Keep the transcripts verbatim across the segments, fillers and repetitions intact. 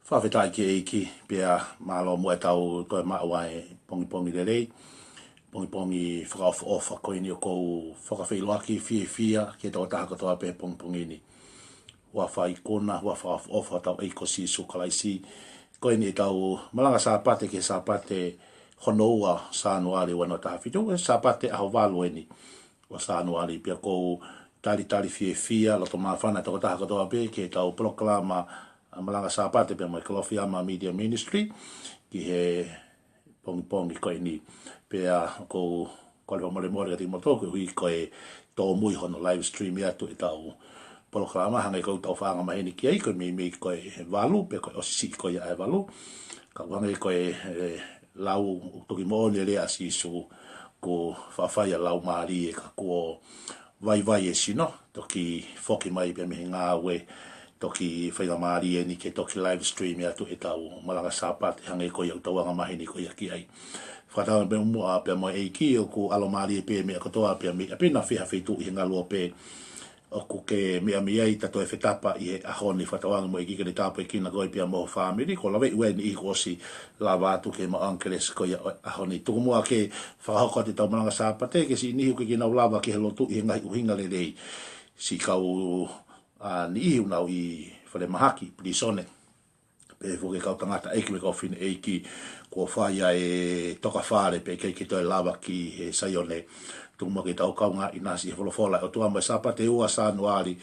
Fakafetaʻi ki he ʻEiki, pea mālō muʻa ʻetau toe maʻu ʻa e pongipongi lelei, pongipongi fakaʻofoʻofa ko eni ʻoku ou fakafeʻiloaki fiefia ki he tokotaha kotoa pē he pongipongi ni. Huafa ikuna, huafa fakaʻofoʻofa hotau ʻEiki ko Sīsū Kalaisi. Ko eni ʻetau malanga Sāpate ki he Sāpate hono ua Sānuali ua noa taha fitu, ʻa e Sāpate ʻaho valu eni ʻo Sānuali, pea ʻoku ou talitali fiefia, loto māfana e tokotaha kotoa pē ki heʻetau polokalama malanga Sāpate pea mo e Kalofiama Media Ministry ki he pongipongi ko eni. Pea ʻoku ou kole fakamolemole kiate kimoutolu koeʻuhi ko e tōmui hono live stream atu ʻetau polokalama, hangē ko ʻetau faʻa angamaheni ki ai, ko e meimei ko e valu, pe ko e ʻosi siʻi ko ia ʻa e valu. Ka ʻoku hangē ko e, e lau, ʻoku toki moʻoni e lea ʻa Sīsū, kuo faʻa fai ʻa e laumālie ka kuo vaivai e sino, toki foki mai pea mei he ngāue, toki faingamālie eni ke toki live stream atu ʻetau malanga Sāpate, hangē ko ia ʻoku tau angamaheni ko ia ki ai. Fakatauange pē muʻa pea mo e ʻEiki ʻoku ʻalomālie pē meʻa kotoa pē mei ʻapi na, fē ha feituʻu ʻi he ngaluope ʻoku ke meʻa mei ai, ta toe fetapa ʻi he ʻaho ni. Fakatauange mo e ʻEiki ke ne tāpuekina koe pea mo ho fāmili. Ko e laveʻi ua eni ʻi he kuo ʻosi lava atu ke maʻu ʻa e kelesi ko ia ʻo e ʻaho ni. Tuku muʻa ke fakahoko atu ʻetau malanga Sāpate, ki he siʻi niʻihi ʻoku ʻikai ke nau lava ki he lotu ʻi he ngaahi ʻuhinga lelei. Siʻi kau, ʻa, niʻihi ʻoku nau ʻi falemahaki, pilīsone. Pehē foki e kau tangataʻeiki mo e kau fineʻeiki kuo fai ʻa e toka fale pea ʻikai ke toe lava ki he Saione. Tuku muʻa ke tau kaungā ʻinasi he folofola ʻa e ʻOtua mo e Sāpate ua Sānuali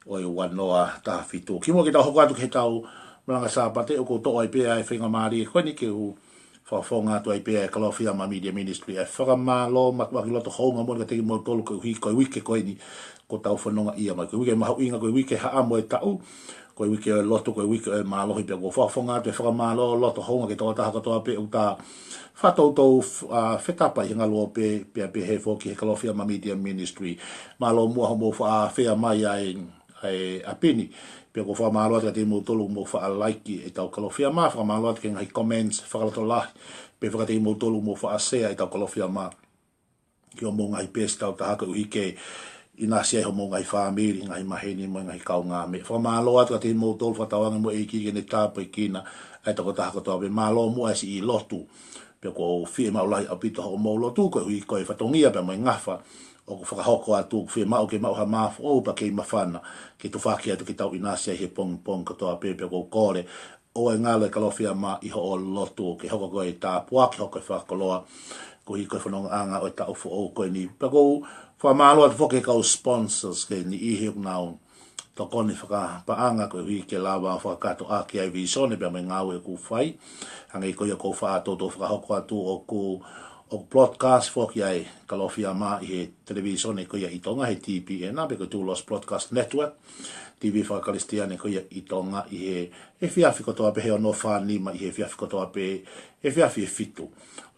ʻo e ua noa taha fitu. Kimuʻa ke tau hoko atu ki heʻetau malanga Sāpate, ʻoku ou toʻo ai pē ʻa e faingamālie ko eni ke u fakafofonga atu ai pē ʻa e Kalofiama Media Ministry ʻa e fakamālō mātuʻaki loto houngaʻia moʻoni kiate kimoutolu koeʻuhi ko e uike ko eni kuo tau fononga ʻia mai. Ko e uike mahuʻinga, ko e uike haʻamo e taʻu, ko e uike ʻo e lotu, ko e uike ʻo e mālohi, pea ʻoku ou fakafofonga atu e fakamālō loto houngaʻia ki he tokotaha kotoa pē ʻoku ta fakatoutou, ʻa, fetapa ʻi he ngaluope, pea pehē foki ki he Kalofiama Media Ministry. Mālō muʻa hoʻomou faʻa fea mai ʻa e ʻa e ʻapi ni. Pea ʻoku ou fakamālō atu kiate kimoutolu ʻoku mou faʻa like ʻetau Kalofiama, fakamālō atu ki he ngaahi comments fakalotolahi, pea kiate kimoutolu ʻoku mou faʻa share ʻetau Kalofiama ki hoʻomou ngaahi peesi tau taha koeʻuhi ke ʻinasi ai hoʻomou ngaahi fāmili, ngaahi maheni mo e ngaahi kaungāmeʻa. Fakamālō atu kiate kimoutolu, fakatauange mo e ʻEiki ke ne tāpuekina ʻa e tokotaha kotoa pē. Mālō muʻa e siʻi lotu. Pea ʻoku ou fiemaʻu lahi ʻaupito hoʻomou lotu, koeʻuhi ko e fatongia pea mo e ngafa ʻoku fakahoko atu, ʻoku fiemaʻu ke maʻu ha mā foʻou pea kei māfana ke tufaki atu ke tau ʻinasi ai he pongipongi kotoa pē. Pea ʻoku ou kole ʻoua ʻe ngalo e Kalofiama ʻi hoʻo lotu, ke hoko ko e tāpuaki, hoko ko e fakakoloa, koeʻuhi ko e fonongaʻanga ʻo e taʻu foʻou ko eni. Pea ʻoku ou fakamālō atu foki ki he kau sponsors, ki he niʻihi ʻoku nau tokoni fakapaʻanga koeʻuhi ke lava fakakātoa ki ai e vīsone pea mo e ngāue ʻoku fai. Hangē ko ia ʻoku ou faʻa toutou fakahoko atu, ʻoku, ʻoku broadcast foki ʻa e Kalofiama ʻi he televīsone ko ia ʻi Tonga, he T P N, pe ko e Tulos Broadcast Network, T V fakakalisitiane ko ia ʻi Tonga, ʻi he efiafi kotoa pē he ono fā nima, ʻi he efiafi kotoa pē, efiafi ʻe fitu.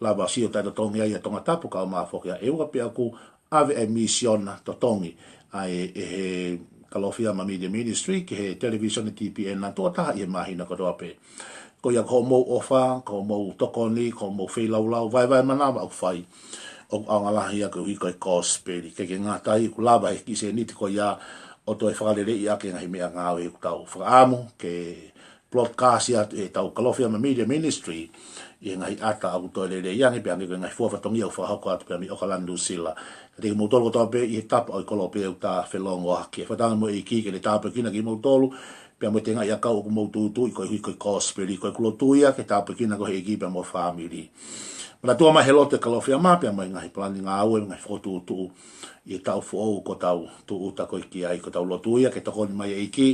Lava sio taʻetotongi ai ʻa Tongatapu kaeʻumaʻā foki ʻa ʻEua, pea ʻoku ʻave e misiona totongi ʻa e, ʻe he Kalofiama Media Ministry ki he televīsone T P N ʻa e tokotaha ʻi he māhina kotoa pē. Ko ia ko hoʻomou ʻofa, ko hoʻomou tokoni, ko hoʻomou feilaulau, vaevae manava ʻoku fai, ʻoku ʻaonga lahi ia koeʻuhi ko e kosipeli. ʻIkai ke ngata ai, ʻoku lava he kiʻi sēniti ko ia ʻo toe fakaleleiʻi ʻaki e ngaahi meʻangāue ʻoku tau fakaʻamu ke broadcast atu ʻe heʻetau Kalofiama Media Ministry ʻi he ngaahi ʻata ʻoku toe lelei ange, pea hangē ko e ngaahi fua fatongia ʻoku fakahoko atu pea mei ʻAokalani, Nuʻu Sila. Kiate kimoutolu kotoa pē ʻi he tapa ʻo e kolope ʻoku ta felongoaki. Fakatauange mo e ʻEiki ke ne tāpuekina kimoutolu pea mo e tengaʻi ʻakau ʻoku mou tūtuuʻi koeʻuhi ko e kosipeli. Ko ʻeku lotu ia ke tāpuekina koe ʻe he ʻEiki pea mo e fāmili. Manatua mai he lotu e Kalofiama pea mo e ngaahi palani ngāue, ngaahi fokotuʻutuʻu ʻi he taʻu foʻou kuo tau tūʻuta ko ē ki ai. Ko ʻetau lotu ia ke tokoni mai e ʻEiki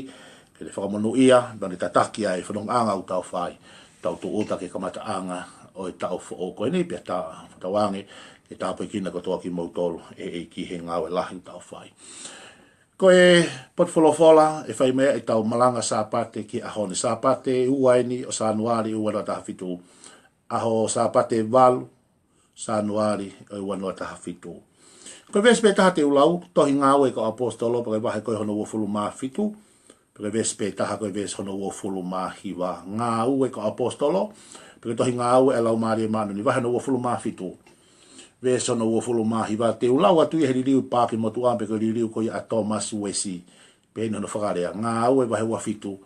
ke ne fakamonūʻia, pea ne tataki ʻa e fonongaʻanga ʻoku tau fai, tau tūʻuta ki he kamataʻanga ʻo e taʻu foʻou ko eni, pea ta fakatauange ke tāpuekina kotoa kimoutolu ʻe he ʻEiki he ngāue lahi ʻoku tau fai. Ko e potu folofola ʻe fai mei ai ʻetau malanga Sāpate ki he ʻaho ni, Sāpate ua eni ʻo Sānuali ua noa taha fitu, ʻaho Sāpate valu Sānuali ʻo e ua noa taha fitu. Ko e veesi pē taha te u lau, tohi Ngāue ʻa e kau ʻAposetolo, pea ko e vahe ko hono uofulu mā fitu, pea ko e veesi pē taha ko e veesi hono uofulu mā hiva. Ngāue ʻa e kau ʻAposetolo, pea ko e tohi Ngāue ʻa e Laumālie Māʻoniʻoni, vahe hono uofulu mā fitu, veesi hono uofulu mā hiva. Te u lau atu ia he liliu paaki motuʻa, pea ko e liliu ko ia ʻa Thomas West. Peheni hono fakalea, Ngāue vahe ua fitu,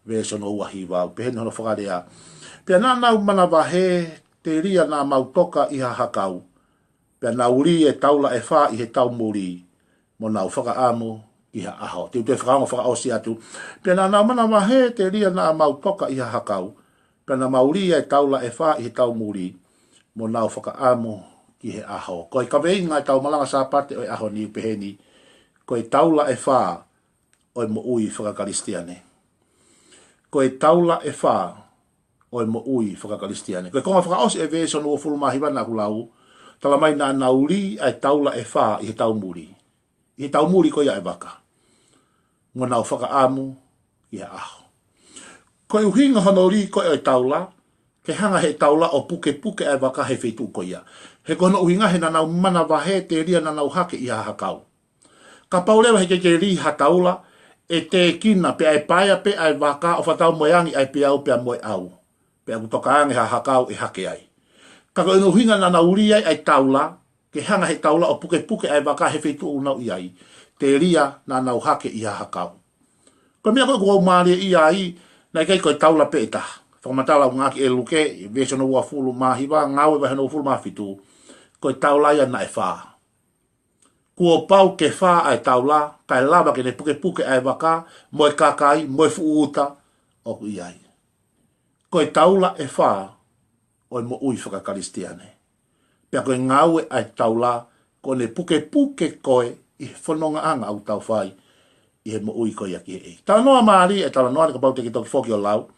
Veesi hono ua hiva, ʻoku peheni hono fakalea: Pea naʻa nau manavahē, telia naʻa mau toka ʻi ha hakau, pea nau lī e taula ʻe fā ʻi he taumuli, mo nau fakaʻamu ki ha ʻaho. Te u toe fakaongo fakaʻosi atu. Pea naʻa nau manavahē, telia naʻa mau toka ʻi ha hakau, pea naʻa mau lī e taula ʻe fā ʻi he taumuli, mo nau fakaʻamu ki he ʻaho. Ko e kaveinga ʻetau malanga Sāpate ʻo e ʻaho ni ʻoku peheni: Ko e taula ʻe fā ʻo e moʻui fakakalisitiane. Ko e taula ʻe fā ʻo e moʻui fakakalisitiane. Ko e konga fakaʻosi e veesi hono uofulu mā hiva naʻa ku lau, talamai naʻa nau lī ʻa e taula ʻe fā ʻi he taumuli, ʻi he taumuli ko ia ʻa e vaka, mo nau fakaʻamu ki ha ʻaho. Ko e ʻuhinga hono lī ko ē ʻo e taula, ke hanga he taula ʻo pukepuke ʻa e vaka he feituʻu ko ia. He ko hono ʻuhinga he naʻa nau manavahē, telia naʻa nau hake ʻi ha hakau. Kapau leva he ʻikai ke lī ha taula, ʻe tēkina pea ʻe paea pē ʻa e vaka ʻo fakatau mo e angi ʻa e peau pea mo e ʻau. Pea ʻoku toka ange ha hakau ʻe hake ai. Ka ko hono ʻuhinga naʻa nau lī ai ʻa e taula, ke hanga he taula ʻo pukepuke ʻa e vaka he feituʻu ʻoku nau ʻi ai, telia naʻa nau hake ʻi ha hakau. Ko e meʻa ko ē ʻoku ou mālieʻia ai, naʻe ʻikai ko e taula pē ʻe taha. Fakamatala ʻoku ngāueʻaki ʻe Luke, veesi hono uofulu mā hiva, Ngāue vahe hono uofulu mā fitu, ko e taula ia naʻe fā. Kuo pau ke fā ʻa e taula, kae lava ke ne pukepuke ʻa e vaka, mo e kakai, mo e fuʻu uta ʻoku ʻi ai. Ko e taula ʻe fā ʻo e moʻui fakakalisitiane. Pea ko e ngāue ʻa e taula, ko ʻene pukepuke koe ʻi he fonongaʻanga ʻoku tau fai ʻi he moʻui ko ia ki he ʻEiki. Talanoa mālie e talanoa ni, kapau te ke toki foki ʻo lau,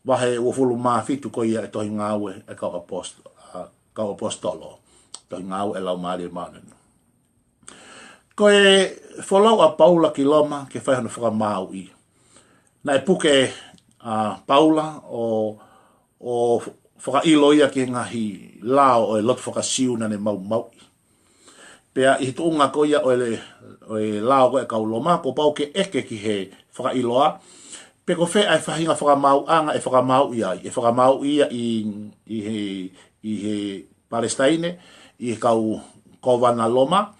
vahe uofulu mā fitu ko ia e tohi Ngāue e kau ʻapost-, ʻa, kau ʻapositolo. Tohi Ngāue e Laumālie Māʻoniʻoni. Ko e folau ʻa Paula ki Loma ke fai hono fakamāuʻi. Naʻe puke ʻa Paula ʻo, ʻo fakaʻilo ia ki he ngaahi lao ʻo e lotu faka-Siu naʻa ne maumauʻi. Pea ʻi he tuʻunga ko ia ʻo e, ʻo e lao ko ē kau Loma, kuo pau ke ʻeke ki he fakaʻiloa pe ko fē ʻa e faʻahinga fakamaauʻanga ʻe fakamāuʻi ai, ʻe fakamāuʻi ia ʻi, ʻi he, ʻi he Palesitaine, ʻi he kau kōvana Loma,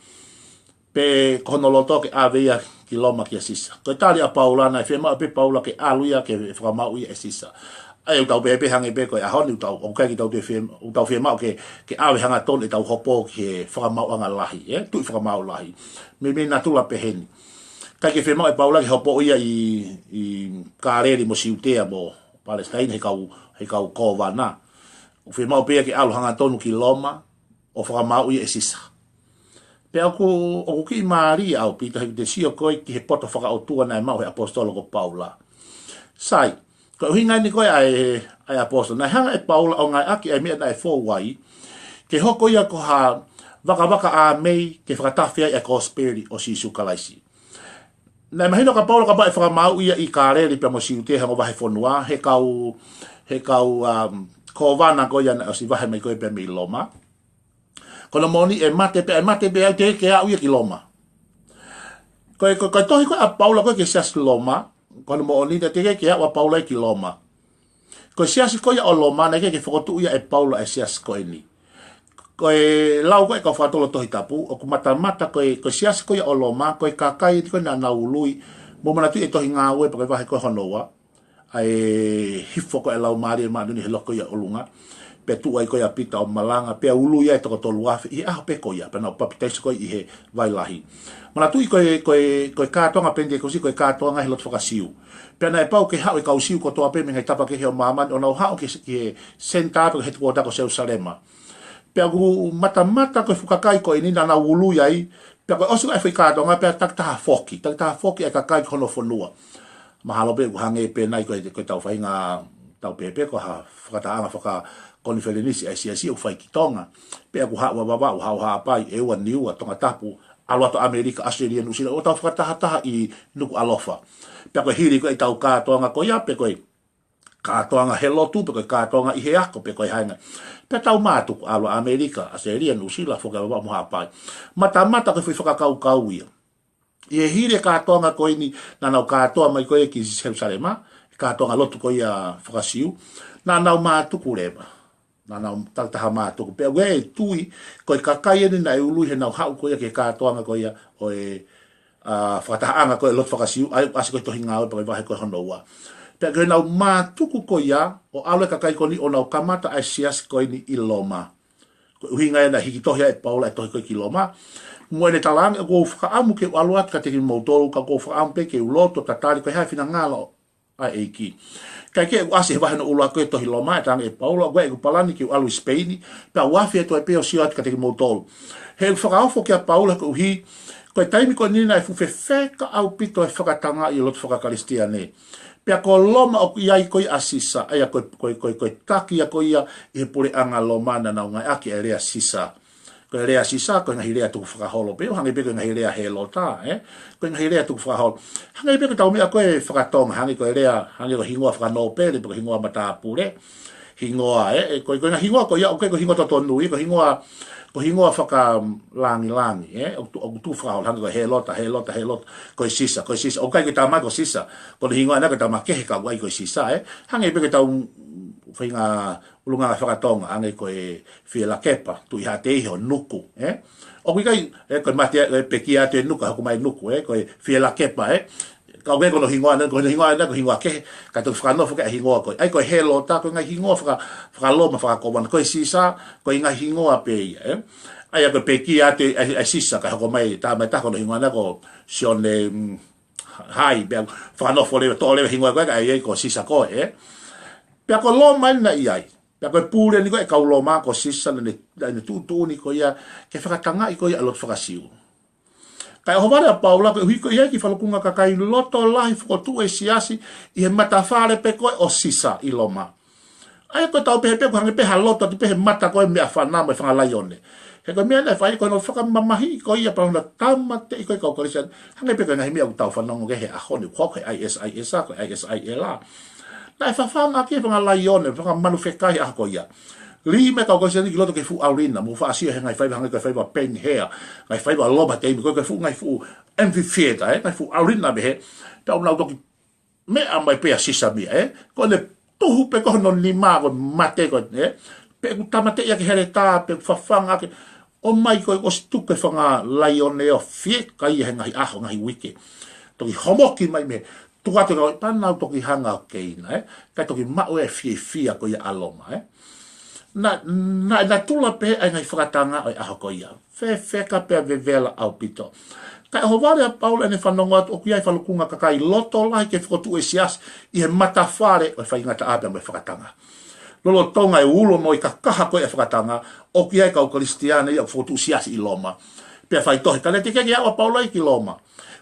pe ko hono loto ke ʻave ia ki Loma kia Sisa. Ko e tali ʻa Paula, naʻe fiemaʻu pē Paula ke ʻalu ia ke fakamāuʻi ia ʻe Sisa. ʻA ia ʻoku tau pehē pē hangē pē ko e ʻaho ni ʻoku tau, ʻoku ʻikai ke tau toe fie-, ʻoku tau fiemaʻu ke, ke ʻave hangatonu ʻetau hopo ki he fakamaauʻanga lahi, ē? Tuʻi fakamaau lahi. Meimei natula peheni. ʻIkai ke fiemaʻu ʻe Paula ke hopo ia ʻi, ʻi Kāleli mo Siutea mo Palesitaine he kau, he kau kōvana. ʻOku fiemaʻu pē ia ke ʻalu hangatonu ki Loma, ʻo fakamāuʻi ia ʻe Sisa. Pea ʻoku, ʻoku kiʻi mālie ʻaupito he ʻoku te sio ko ē ki he poto fakaʻotua naʻe maʻu he ʻapositolo ko Paula. Sai, ko e ʻuhinga eni ko ē ʻa e, ʻa e ʻapositolo. Naʻe hanga ʻe Paula ʻo ngāueʻaki ʻa e meʻa naʻe fou ai, ke hoko ia ko ha vakavaka ʻa mei ke fakatafe ai ʻa e kosipeli ʻo Sīsū Kalaisi. Naʻe mahino kia Paula kapau ʻe fakamāuʻi ia ʻi Kāleli pea mo Siutea he ongo vahefonua, he kau, he kau, um, kōvana ko ia naʻe ʻosi vahe mai ko ē pea mei Loma. Ko hono moʻoni ʻe mate pē, ʻe mate pē au teʻeki ke aʻu ia ki Loma. Ko e, ko e, ko e tohi ko ē ʻa Paula ko ē ki he siasi Loma, ko hono moʻoni teʻeki ke aʻu ʻa Paula ia ki Loma. Ko e siasi ko ia ʻo Loma, naʻe ʻikai ke fokotuʻu ia ʻe Paula e siasi ko eni. Ko e lau ko ē kau fakatotolo Tohi Tapu, ʻoku matamata ko e, ko e siasi ko ia ʻo Loma, ko e kakai eni ko ē naʻa nau ului, mou manatuʻi e tohi Ngāue pea ko e vahe ko ē hono ua, ʻa e hifo ko ē Laumālie Māʻoniʻoni he loki ko ia ʻolunga, pea tuʻu ai ko ia ʻa Pita ʻo malanga, pea ului ai e toko tolu afe, ʻi he ʻaho pē ko ia, pea nau papitaiso ko ē ʻi he vai lahi. Manatuʻi ko e, ko e, ko e kātoanga Penitekosi, ko e kātoanga he lotu faka-Siu. Pea naʻe pau ke haʻu e kau Siu kotoa pē mei he ngaahi tapa kehe ʻo māmani ʻo nau haʻu ki he, ki he senitā pe ko e headquarter ko Selusalema. Pea ʻoku matamata ko e fuʻu kakai ko eni naʻa nau ului ai, pea ko e ʻosi ko ē e foʻi kātoanga pea takitaha foki, takitaha foki e kakai ki hono fonua. Mahalo pē ʻoku hangē pē nai ko e, ko e tau faʻahinga tau pehē pē ko ha fakatahaʻanga fakakonifelenisi ʻa e siasi ʻoku fai ki Tonga. Pea ʻoku haʻu ʻa Vavaʻu, haʻu Haʻapai, ʻEua, Niua, Tongatapu, ʻalu atu ʻAmelika, ʻAositelēlia, Nuʻusila, ʻo tau fakatahataha ʻi Nukuʻalofa. Pea ko e hili ko ē ʻetau kātoanga ko ia, pe ko e kātoanga he lotu, pe ko e kātoanga ʻi he ako, pe ko e hā e ngaahi. Pea tau mātuku ʻalu ʻAmelika, ʻAositelēlia, Nuʻusila, foki ʻa Vavaʻu mo Haʻapai. Matamata ko e foʻi fakakaukau ia. ʻI he hili e kātoanga ko eni, naʻa nau kātoa mai ko ē ki Selusalema, e kātoanga lotu ko ia faka-Siu, naʻa nau mātuku leva. Naʻa nau takitaha mātuku. Pea ʻoku ou tui, ko e kakai eni naʻe ului he nau haʻu ko ia ki he kātoanga ko ia ʻo e, ʻa, fakatahaʻanga ko ē lotu faka-Siu, ʻa ia ʻoku ʻasi ko ē he tohi Ngāue pea ko e vahe ko ē hono ua. Pea ko ʻenau mātuku ko ia, ʻo ʻalu e kakai ko eni ʻo nau kamata ʻa e siasi ko eni ʻi Loma. Ko e ʻuhinga ia naʻe hiki tohi ai ʻe Paula e tohi ko ē ki Loma. Mo ʻene talaange, ʻoku ou fakaʻamu ke u ʻalu atu kiate kimoutolu, ka ʻoku ou fakaʻamu pē ke u lotu ʻo tatali ko e hā e finangalo ʻa e ʻEiki. Kae kehe ʻoku ʻasi he vahe hono ʻuluaki ʻo e tohi Loma, ʻe talaange ʻe Paula, ʻoku ʻikai ʻeku palani ke u ʻalu ʻi Sipeini, pea u afe atu ai pē ʻo sio atu kiate kimoutolu. He ʻoku fakaofo kia Paula koeʻuhi, ko e taimi ko eni naʻe fuʻu fefeka ʻaupito e fakatangaʻi e lotu faka-Kalisitiane. Pea ko Loma ʻoku ʻi ai ko ia ʻa Sisa, ʻa ia ko e, ko e, ko e, ko e taki ia ko ia ʻi he puleʻanga Loma naʻa nau ngāueʻaki e lea Sisa. Ko e lea Sisa, ko e ngaahi lea tukufakaholo pē, ʻo hangē pē ko e ngaahi lea Helota, ē? Ko e ngaahi lea tukufakaholo. Hangē pē ko ʻetau meʻa ko ē faka-Tonga, hangē ko e lea, hangē ko e hingoa fakanōpele, pe ko e hingoa matāpule. Hingoa, ē? Ē, ko e, ko e ngaahi hingoa ko ia, ʻoku ʻikai ko e hingoa totonu ia, ko e hingoa, ko e hingoa fakalāngilangi, ē? ʻOku tu-, ʻoku tukufakaholo, hangē ko e Helota, Helota, Helota, ko e Sisa, ko e Sisa. ʻOku ʻikai ko e tama ko Sisa, ko hono hingoa ʻana ko e tama kehe ka ʻoku ʻikai ko e Sisa, ē? Hangē pē ko ʻetau faʻahinga ʻulungaanga faka-Tonga, hangē ko e Fielakepa, Tuʻihaʻateiho, Nuku, ē? ʻOku ʻikai, ē, ko e mate, ē, pekia atu e Nuku, hoko mai Nuku, ē? Ko e Fielakepa, ē? Ka ʻoku ʻikai ko hono hingoa ʻana, ko hono hingoa ʻana, ko e hingoa kehe, kae toki fakanofo ki ai e hingoa ko ē. ʻA ia ko e Helota, ko e ngaahi hingoa faka-, faka-Loma, faka-Kovana, ko e Sisa, ko e ngaahi hingoa pē ia, ē? ʻA ia ko e pekia atu e, e, e Sisa, kae hoko mai, tā mai tā ko hono hingoa ʻana ko Sione, mm, Hai, pea fakanofo leva, toʻo leva e hingoa ko ē, kae ʻai ko Sisa ko ē, ē? Pea ko Loma eni naʻe ʻi ai. Pea ko e pule eni ko ē ʻa e kau Loma ko Sisa naʻa ne, naʻa ne tuʻutuʻuni ko ia ke fakatangaʻi ko ia e lotu faka-Siu. Kae ʻohovale ʻa Paula koeʻuhi ko e ʻi ai e kiʻi falukunga kakai loto lahi fokotuʻu e siasi ʻi he matafale pē ko ē ʻo Sisa ʻi Loma. ʻA ia ko ʻetau pehē pē ʻoku hangē pē ha loto atu pē he mata ko ē meʻafana mo e fanga laione. He ko e meʻa naʻe fai ko hono fakamamahiʻi ko ia pea hono tāmateʻi ko ē e kau Kalisitiane. Hangē pē ko e ngaahi meʻa ʻoku tau fanongo ki ai he ʻaho ni, ʻoku hoko he ISIS, ko e ISIL. Naʻe fafangaʻaki e fanga laione, fanga manu fekai he ʻaho ko ia. Lī mai e kau Kalisitiane ki loto ki he fuʻu ʻaolina, mou faʻa sio he ngaahi faiva hangē ko e faiva Beni Hea, ngaahi faiva Loma he taimi ko ē, ko e fuʻu ngaahi fuʻu amphitheater, ē, ngaahi fuʻu ʻaolina pehē, pea ʻoku nau toki meʻa mai pē ʻa Sisa mei ai, ē? Ko ʻene tuhu pē ko ē hono nima ko e mate ko ē, ē? Pe ʻoku tāmateʻi ʻaki e heletā, pe ʻoku fafangaʻaki, ʻomai ko ē ʻosi tuku e fanga laione ʻo fiekaia he ngaahi ʻaho, ngaahi uike. Toki homoki mai mei he tuʻa ʻo e kau, pea nau toki hanga ʻo keina, ē? Kae toki maʻu e fiefia ko ia ʻa Loma, ē? Naʻa, naʻe natula pē ʻa e ngaahi fakatanga ʻo e ʻaho ko ia. Fefeka pea vevela ʻaupito. Kae ʻohovale ʻa Paula ʻene fanongo atu ʻoku ʻi ai e falukunga kakai loto lahi ke fokotuʻu e siasi ʻi he matafale ʻo e faingataʻa pea mo e fakatanga. Lolotonga e ulo mo e kakaha ko ē ʻa e fakatanga, ʻoku ʻi ai e kau Kalisitiane ia ʻoku fokotuʻu siasi ʻi Loma. Pea faitohi, ka naʻe teʻeki ke aʻu ʻa Paula ia ki Loma.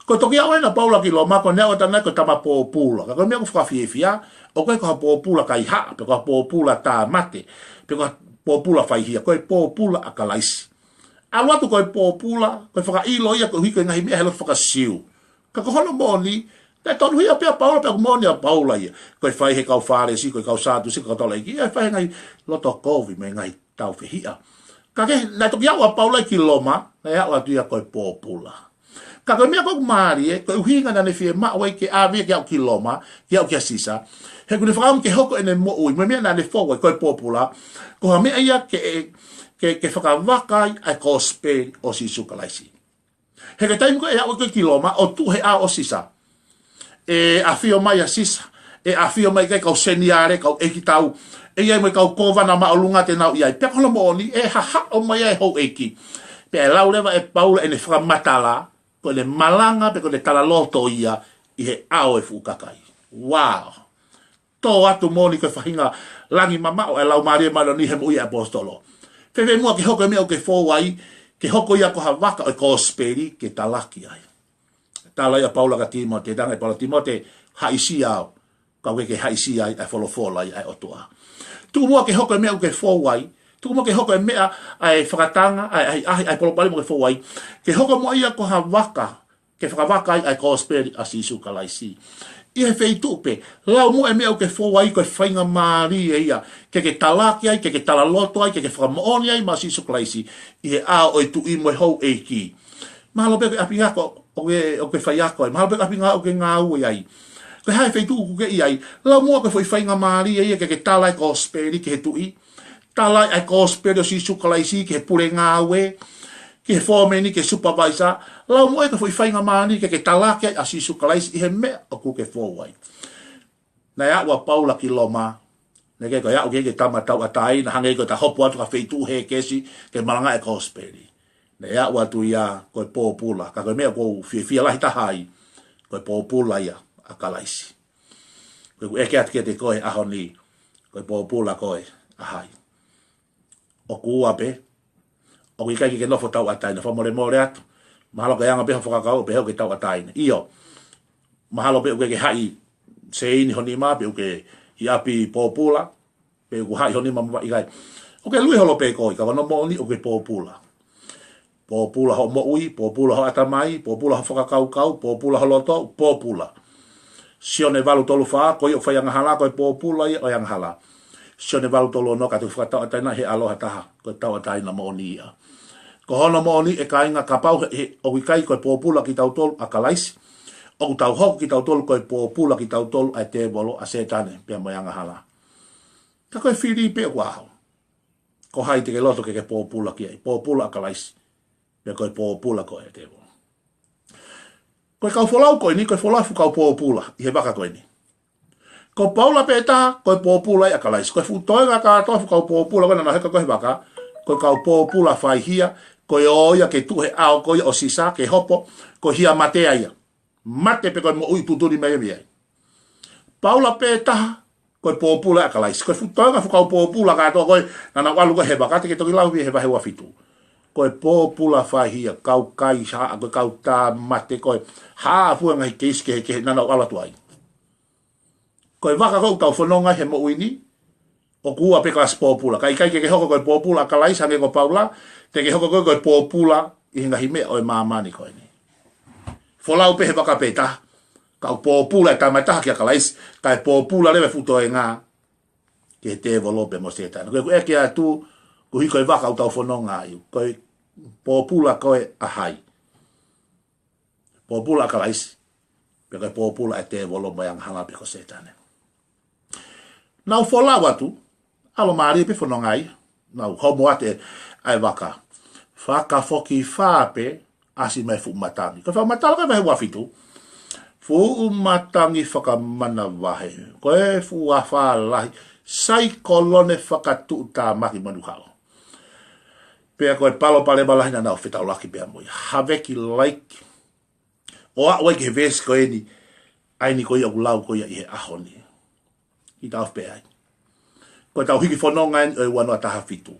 Ko e toki aʻu ena ʻa Paula ki Loma, ko ʻene aʻu atu ʻana ko e tama pōpula. Ka ko e meʻa ʻoku fakafiefia, ʻoku ʻikai ko ha pōpula kaihaʻa, pe ko ha pōpula tāmate, pe ko ha pōpula faihia, ko e pōpula ʻa Kalaisi. ʻAlu atu ko e pōpula, ko e fakaʻilo ia koeʻuhi ko e ngaahi meʻa he lotu faka-Siu. Ka ko hono moʻoni, naʻe tonuhia pē ʻa Paula, pea ʻoku moʻoni ʻa Paula ia. Ko e fai he kau Fālesi, ko e kau Sātusi, ko e kau taulaʻeiki, ʻa e fai he ngaahi loto kovi mo e ngaahi tāufehiʻa. Ka ke, naʻe toki aʻu ʻa Paula ki Loma, naʻe aʻu atu ia ko e pōpula. Ka ko e meʻa ko ē ʻoku mālie, ko e ʻuhinga naʻa ne fiemaʻu ai ke ʻave ia ke aʻu ki Loma, ke aʻu kia Sisa. He ʻoku ne fakaʻamu ke hoko ʻene moʻui, mo e meʻa naʻa ne fou ai ko e pōpula, ko ha meʻa ia ke, ke, ke fakavaka ai ʻa e kosipeli ʻo Sīsū Kalaisi. He ko e taimi ko ē ʻe aʻu ko ē ki Loma, ʻo tuʻu he ʻao ʻo Sisa. ʻE ʻafio mai ʻa Sisa, ʻe ʻafio mai ki ai e kau seniale, kau ʻeikitau, ʻe ʻi ai mo e kau kōvana māʻolunga te nau ʻi ai. Pea ko hono moʻoni, ʻe hahaʻo mai ai e houʻeiki. Pea ʻe lau leva ʻe Paula ʻene fakamatala, ko ʻene malanga, pe ko ʻene talaloto ia ʻi he ʻao ʻo e fuʻu kakai. Wow! Tō atu moʻoni ko e faʻahinga langi mamaʻo e Laumālie Māʻoniʻoni he moʻui ʻa e ʻaposetolo. Fēfē muʻa ke hoko e meʻa ʻoku ke fou ai, ke hoko ia ko ha vaka ʻo e kosipeli ke talaki ai. Tala ia ʻa Paula kia Tīmote, talaange ʻe Paula, Tīmote, haʻisia au, ka ʻoku ʻikai ke haʻisia ai ʻa e folofola ia ʻa e ʻOtua. Tuku muʻa ke hoko e meʻa ʻoku ke fou ai, tuku muʻa ke hoko e meʻa ʻa e fakatanga, ʻa e, ʻa e, ʻa e, ʻa e palopalema ʻoku ke fou ai, ke hoko muʻa ia ko ha vaka, ke fakavaka ai ʻa e kosipeli ʻa Sīsū Kalaisi. ʻI he feituʻu pē, lau muʻa e meʻa ʻoku ke fou ai ko e faingamālie ia, ke ke talaki ai, ke ke talaloto ai, ke ke fakamoʻoni ai maʻa Sīsū Kalaisi, ʻi he ʻao ʻo e tuʻi mo e houʻeiki. Mahalo pē ko e ʻapi ako ʻoku ke, ʻoku ke faiako ai. Mahalo pē ko e ʻapi ngāue ʻoku ke ngāue ai. Ko e hā e feituʻu ʻoku ke ʻi ai. Lau muʻa ko e foʻi faingamālie ia ke ke tala e kosipeli ki he tuʻi. Tala e kosipeli ʻo Sīsū Kalaisi ki he pule ngāue, ki he fōmeni, ki he supervisor. Lau muʻa ko e foʻi faingamālie ke ke talaki ai ʻa Sīsū Kalaisi ʻi he meʻa ʻoku ke fou ai. Naʻe aʻu ʻa Paula ki Loma, naʻe ʻikai ko e aʻu ki ai ke tama tauʻatāina, hangē ko ʻeta hopo atu ki ha feituʻu hēkesi ke malangaʻi e kosipeli. Naʻe aʻu atu ia ko e pōpula, ka ko e meʻa ʻoku ou fiefia lahi taha ai, ko e pōpula ia ʻa Kalaisi. Ko ʻeku ʻeke atu kiate koe he ʻaho ni, ko e pōpula koe ʻa hai? ʻOku ua pē, ʻoku ʻikai ke ke nofo tauʻatāina, fakamolemole atu. Mahalo ko e anga pē hoʻo fakakaukau pē ʻoku ke tauʻatāina. ʻIo, mahalo pē ʻoku ke haʻi seini ho nima, pe ʻoku ke ʻi ʻapi pōpula, pe ʻoku haʻi ho nima mo ʻikai. ʻOku ke lui holo pē koe, ka ko hono moʻoni ʻoku ke pōpula. Pōpula hoʻo moʻui, pōpula hoʻo ʻatamai, pōpula hoʻo fakakaukau, pōpula ho loto, pōpula. Sione valu tolu fā, ko ia ʻoku fai angahala, ko e pōpula ia ʻo e angahala. Sione valu tolu ono, ka te u fakatauʻatāina he ʻAlo ha taha, ko e tauʻatāina moʻoni ia. Ko hono moʻoni ʻe kāinga, kapau he, he ʻoku ʻikai ko e pōpula kitautolu ʻa Kalaisi, ʻoku tau hoko kitautolu ko e pōpula kitautolu ʻa e tēvolo, ʻa Sētane, pea mo e angahala. Ka ko e fili pē ʻoku ʻaho. Ko hai te ke loto ke ke pōpula ki ai? Pōpula ʻa Kalaisi, pe ko e pōpula ko e tēvolo? Ko e kau folau ko eni, ko e folau fuʻu kau pōpula ʻi he vaka ko eni. Ko Paula pē taha, ko e pōpula ia ʻa Kalaisi. Ko e fuʻu toenga kātoa fuʻu kau pōpula ko ē naʻa nau heka ko ē he vaka, ko e kau pōpula faihia, ko e ō ia ke tuʻu he ʻao ko ia ʻo Sisa, ke hopo, ko e hia mate ia. Mate pe ko e moʻui tuʻutuʻuni mai mei ai. Paula pē taha, ko e pōpula ʻa Kalaisi. Ko e fuʻu toenga fuʻu kau pōpula kātoa ko ē naʻa nau ʻalu ko ē he vaka, te ke toki lau mei he vahe ua fitu. Ko e pōpula faihia, kau kaihaʻa, ko e kau tāmate, ko e hā fua e ngaahi keisi kehekehe naʻa nau ʻalu atu ai. Ko e vaka ko ē ʻoku tau fononga ai he moʻui ni, ʻoku ua pē kalasi pōpula. Ka ʻikai ke ke hoko ko e pōpula ʻa Kalaisi hangē ko Paula, te ke hoko ko ē ko e pōpula ʻi he ngaahi meʻa ʻo e māmani ko eni. Folau pē he vaka pē taha, ka ʻoku pōpula e tama ʻe taha kia Kalaisi, kae pōpula leva e fuʻu toenga ki he tēvolo pea mo Sētane. Ko ʻeku ʻeke atu, koeʻuhi ko e vaka ʻoku tau fononga ai, ko e pōpula koe ʻa hai? Pōpula ʻa Kalaisi, pe ko e pōpula ʻa e tēvolo mo e angahala pe ko Sētane? Nau folau atu, ʻalomālie pē fononga ai, nau homo atu ʻa e vaka. Fakafokifā pē, ʻasi mai fuʻu matangi. Ko e fakamatala ko ē vahe ua fitu, fuʻu matangi fakamanavahē, ko e fuʻu afā lahi, saikolone fakatuʻutāmaki mo e nuhaʻo. Pea ko e palopalema lahi naʻa nau fetaulaki pea mo ia. Haveki laiki. ʻO aʻu ai ki he veesi ko eni, ʻa eni ko ia ʻoku lau ko ia ʻi he ʻaho ni. Kiʻi taʻofi pē ai. Ko ʻetau hiki fononga eni ʻo e ua noa taha fitu.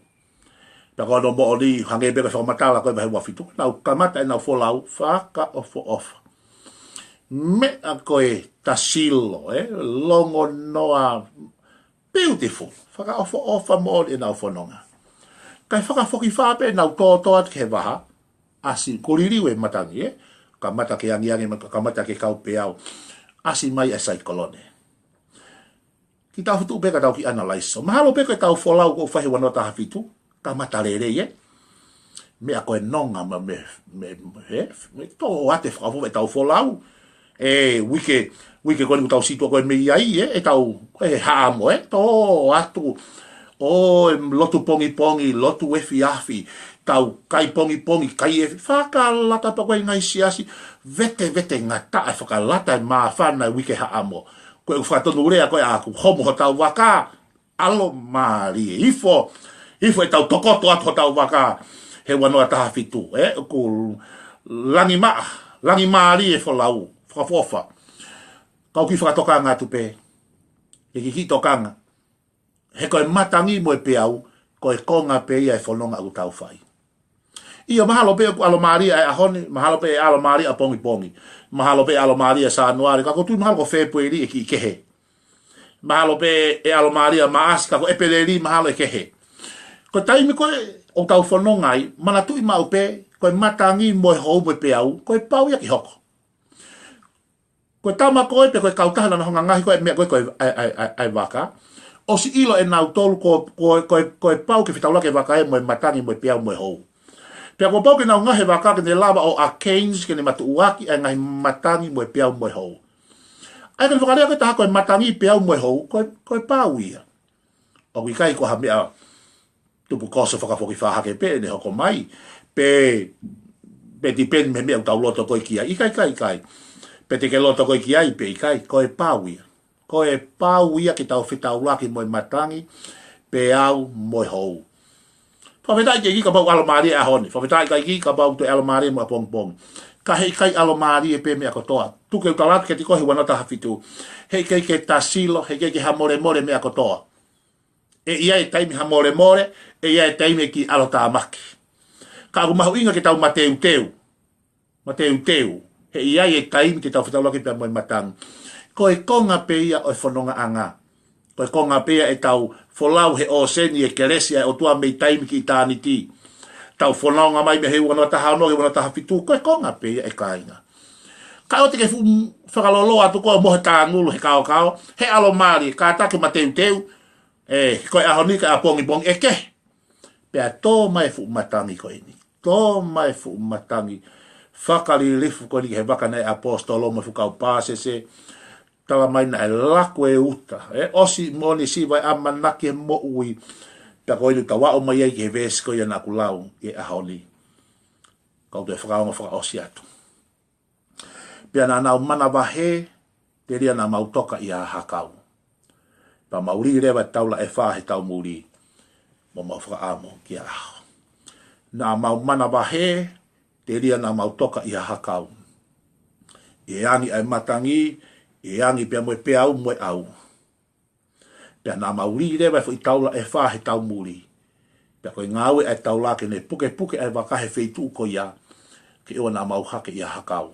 Pea ko hono moʻoni, hangē pē ko e fakamatala ko ē vahe ua fitu, nau kamata ʻenau folau fakaʻofoʻofa. Meʻa ko e tasilo, ē, longonoa, beautiful. Fakaʻofoʻofa moʻoni ʻenau fononga. Kae fakafokifā pē ʻenau tōtō atu ki he vaha, ʻasi, kuo liliu e matangi, ē? Kamata ke angiangi, ma-, kamata ke kau peau. ʻAsi mai e saikolone. Kiʻi taʻofi tuʻu pē ka tau kiʻi analaiso. Mahalo pē ko ʻetau folau ko ē vahe ua noa taha fitu, kamata lelei, ē? Meʻa ko e nonga ma me, me, me, he, me tō atu e fakaʻofoʻofa ʻetau folau. ʻE, uike, uike ko eni ʻoku tau situʻa ko ē mei ai, ē, ʻetau, ko e haʻamo, ē, tō atu. ʻO e lotu pongipongi, lotu efiafi, tau kai pongipongi, kai efi, fakalata pē ko ē ngaahi siasi, vete, vete ngata e fakalata e māfana e uike haʻamo. Ko ʻeku fakatonulea ko ē ʻaku, homo hotau vaka, ʻalomālie, hifo, hifo ʻetau tokoto atu hotau vaka, he ua noa taha fitu, ē, ʻoku langi maʻa, langi mālie e folau, fakaʻofoʻofa. Kau kiʻi fakatokanga atu pē, ke kiʻi tokanga. He ko e matangi mo e peau, ko e konga pē ia e fononga ʻoku tau fai. ʻIo, mahalo pē ʻoku ʻalomālie ʻa e ʻaho ni, mahalo pē ʻe ʻalomālie ʻa pongipongi. Mahalo pē ʻe ʻalomālie ʻa Sānuali, ka ʻoku ou tui mahalo ko Fēpueli ʻe kiʻi kehe. Mahalo pē ʻe ʻalomālie ʻa Maʻasi, ka ko ʻEpeleli mahalo ʻe kehe. Ko e taimi ko ē ʻoku tau fononga ai, manatuʻi maʻu pē, ko e matangi mo e hou mo e peau, ko e pau ia ke hoko. Ko e tama ko ē pe ko e kautaha naʻa nau hanga ʻo ngaohi ko ē meʻa ko ē ko e, ʻa e, ʻa e, ʻa e, ʻa e vaka. ʻOsi ʻilo ʻe nautolu ko, ko, ko, ko e pau ke fetaulaki e vaka ē mo e matangi mo e peau mo e hou. Pea kuo pau ke nau ngaohi e vaka ke ne lava ʻo arrange ke ne matuʻuaki ʻa e ngaahi matangi mo e peau mo e hou. ʻA ia ko e fakalea ko ē ʻe taha ko e matangi, peau mo e hou, ko e, ko e pau ia. ʻOku ʻikai ko ha meʻa tupu koso fakafokifā hake pē ʻene hoko mai, pe, pe depend mei he meʻa ʻoku tau loto ko ē ki ai, ʻikai, ʻikai, ʻikai. Pe te ke loto ko ē ki ai, pe ʻikai, ko e pau ia. Ko e pau ia ke tau fetaulaki mo e matangi, peau mo e hou. Fakafetaʻi ki he ʻEiki kapau ʻalomālie ʻaho ni. Fakafetaʻi ki he ʻEiki kapau toe ʻalomālie mo ʻapongipongi. Ka heʻikai ʻalomālie pē meʻa kotoa. Tuku ke u tala atu kiate koe he ua noa taha fitu. Heʻikai ke ta silo, heʻikai ke hamolemole meʻa kotoa. ʻE ʻi ai e taimi hamolemole, ʻe ʻi ai e taimi ʻe kiʻi ʻalotāmaki. Ka ʻoku mahuʻinga ke tau mateuteu. Mateuteu. He ʻe ʻi ai e taimi ke tau fetaulaki pea mo e matangi. Ko e konga pē ia ʻo e fonongaʻanga. Ko e konga pē ia ʻetau folau he ʻōseni e kelesi ʻa e ʻOtua mei taimi ki ʻitāniti. Tau fononga mai mei he ua noa taha ono ki he ua noa taha fitu. Ko e konga pē ia ʻe kāinga. Ka ʻoua te ke fuʻu fakaloloa atu koe mo e tāngulu he kaokao, he ʻalomālie, kātaki mateuteu, ē, ko e ʻaho ni kae ʻapongipongi ʻe kehe. Pea tō mai e fuʻu matangi ko eni. Tō mai e fuʻu matangi fakalilifu ko eni ki he vaka naʻe ʻapositolo mo e fuʻu kau pāsese, tala mai naʻe laku e uta. ʻE ʻosi moʻoni siva e ʻamanaki he moʻui. Pea ko eni tau aʻu mai ai ki he veesi ko ia naʻa ku lau ʻi he ʻaho ni. Kau toe fakaongo fakaʻosi atu. Pea naʻa nau manavahē, telia naʻa mau toka ʻi ha hakau. Pea mau lī leva taula ʻe fā he taumuli, mo mau fakaʻamu ki ha ʻaho. Naʻa mau manavahē, telia naʻa mau toka ʻi ha hakau. ʻE angi ʻa e matangi, ʻe angi pea mo e peau mo e ʻau. Pea naʻa mau lī leva e foʻi taula ʻe fā he taumuli. Pea ko e ngāue ʻa e taula ke ne pukepuke ʻa e vaka he feituʻu ko ia, ke ʻoua naʻa mau hake ʻi ha hakau,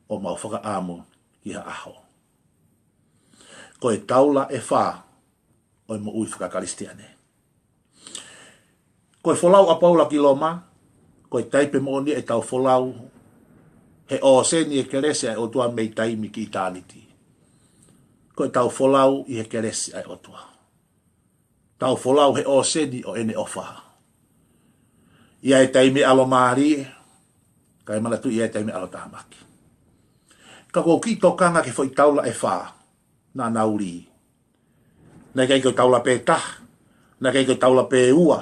ʻo mau fakaʻamu ki ha ʻaho. Ko e taula ʻe fā ʻo e moʻui fakakalisitiane. Ko e folau ʻa Paula ki Loma, ko e taipe moʻoni ʻetau folau he ʻōseni e kelesi ʻa e ʻOtua mei taimi ki ʻitāniti. Ko ʻetau folau ʻi he kelesi ʻa e ʻOtua. Tau folau he ʻōseni ʻo ʻene ʻofa. ʻI ai e taimi ʻalomālie, kae manatuʻi ʻi ai e taimi ʻalotāmaki. Ka ʻoku ou kiʻi tokanga ki he foʻi taula ʻe fā, naʻa nau lī. Naʻe ʻikai ko e taula pē taha, naʻe ʻikai ko e taula pē ua,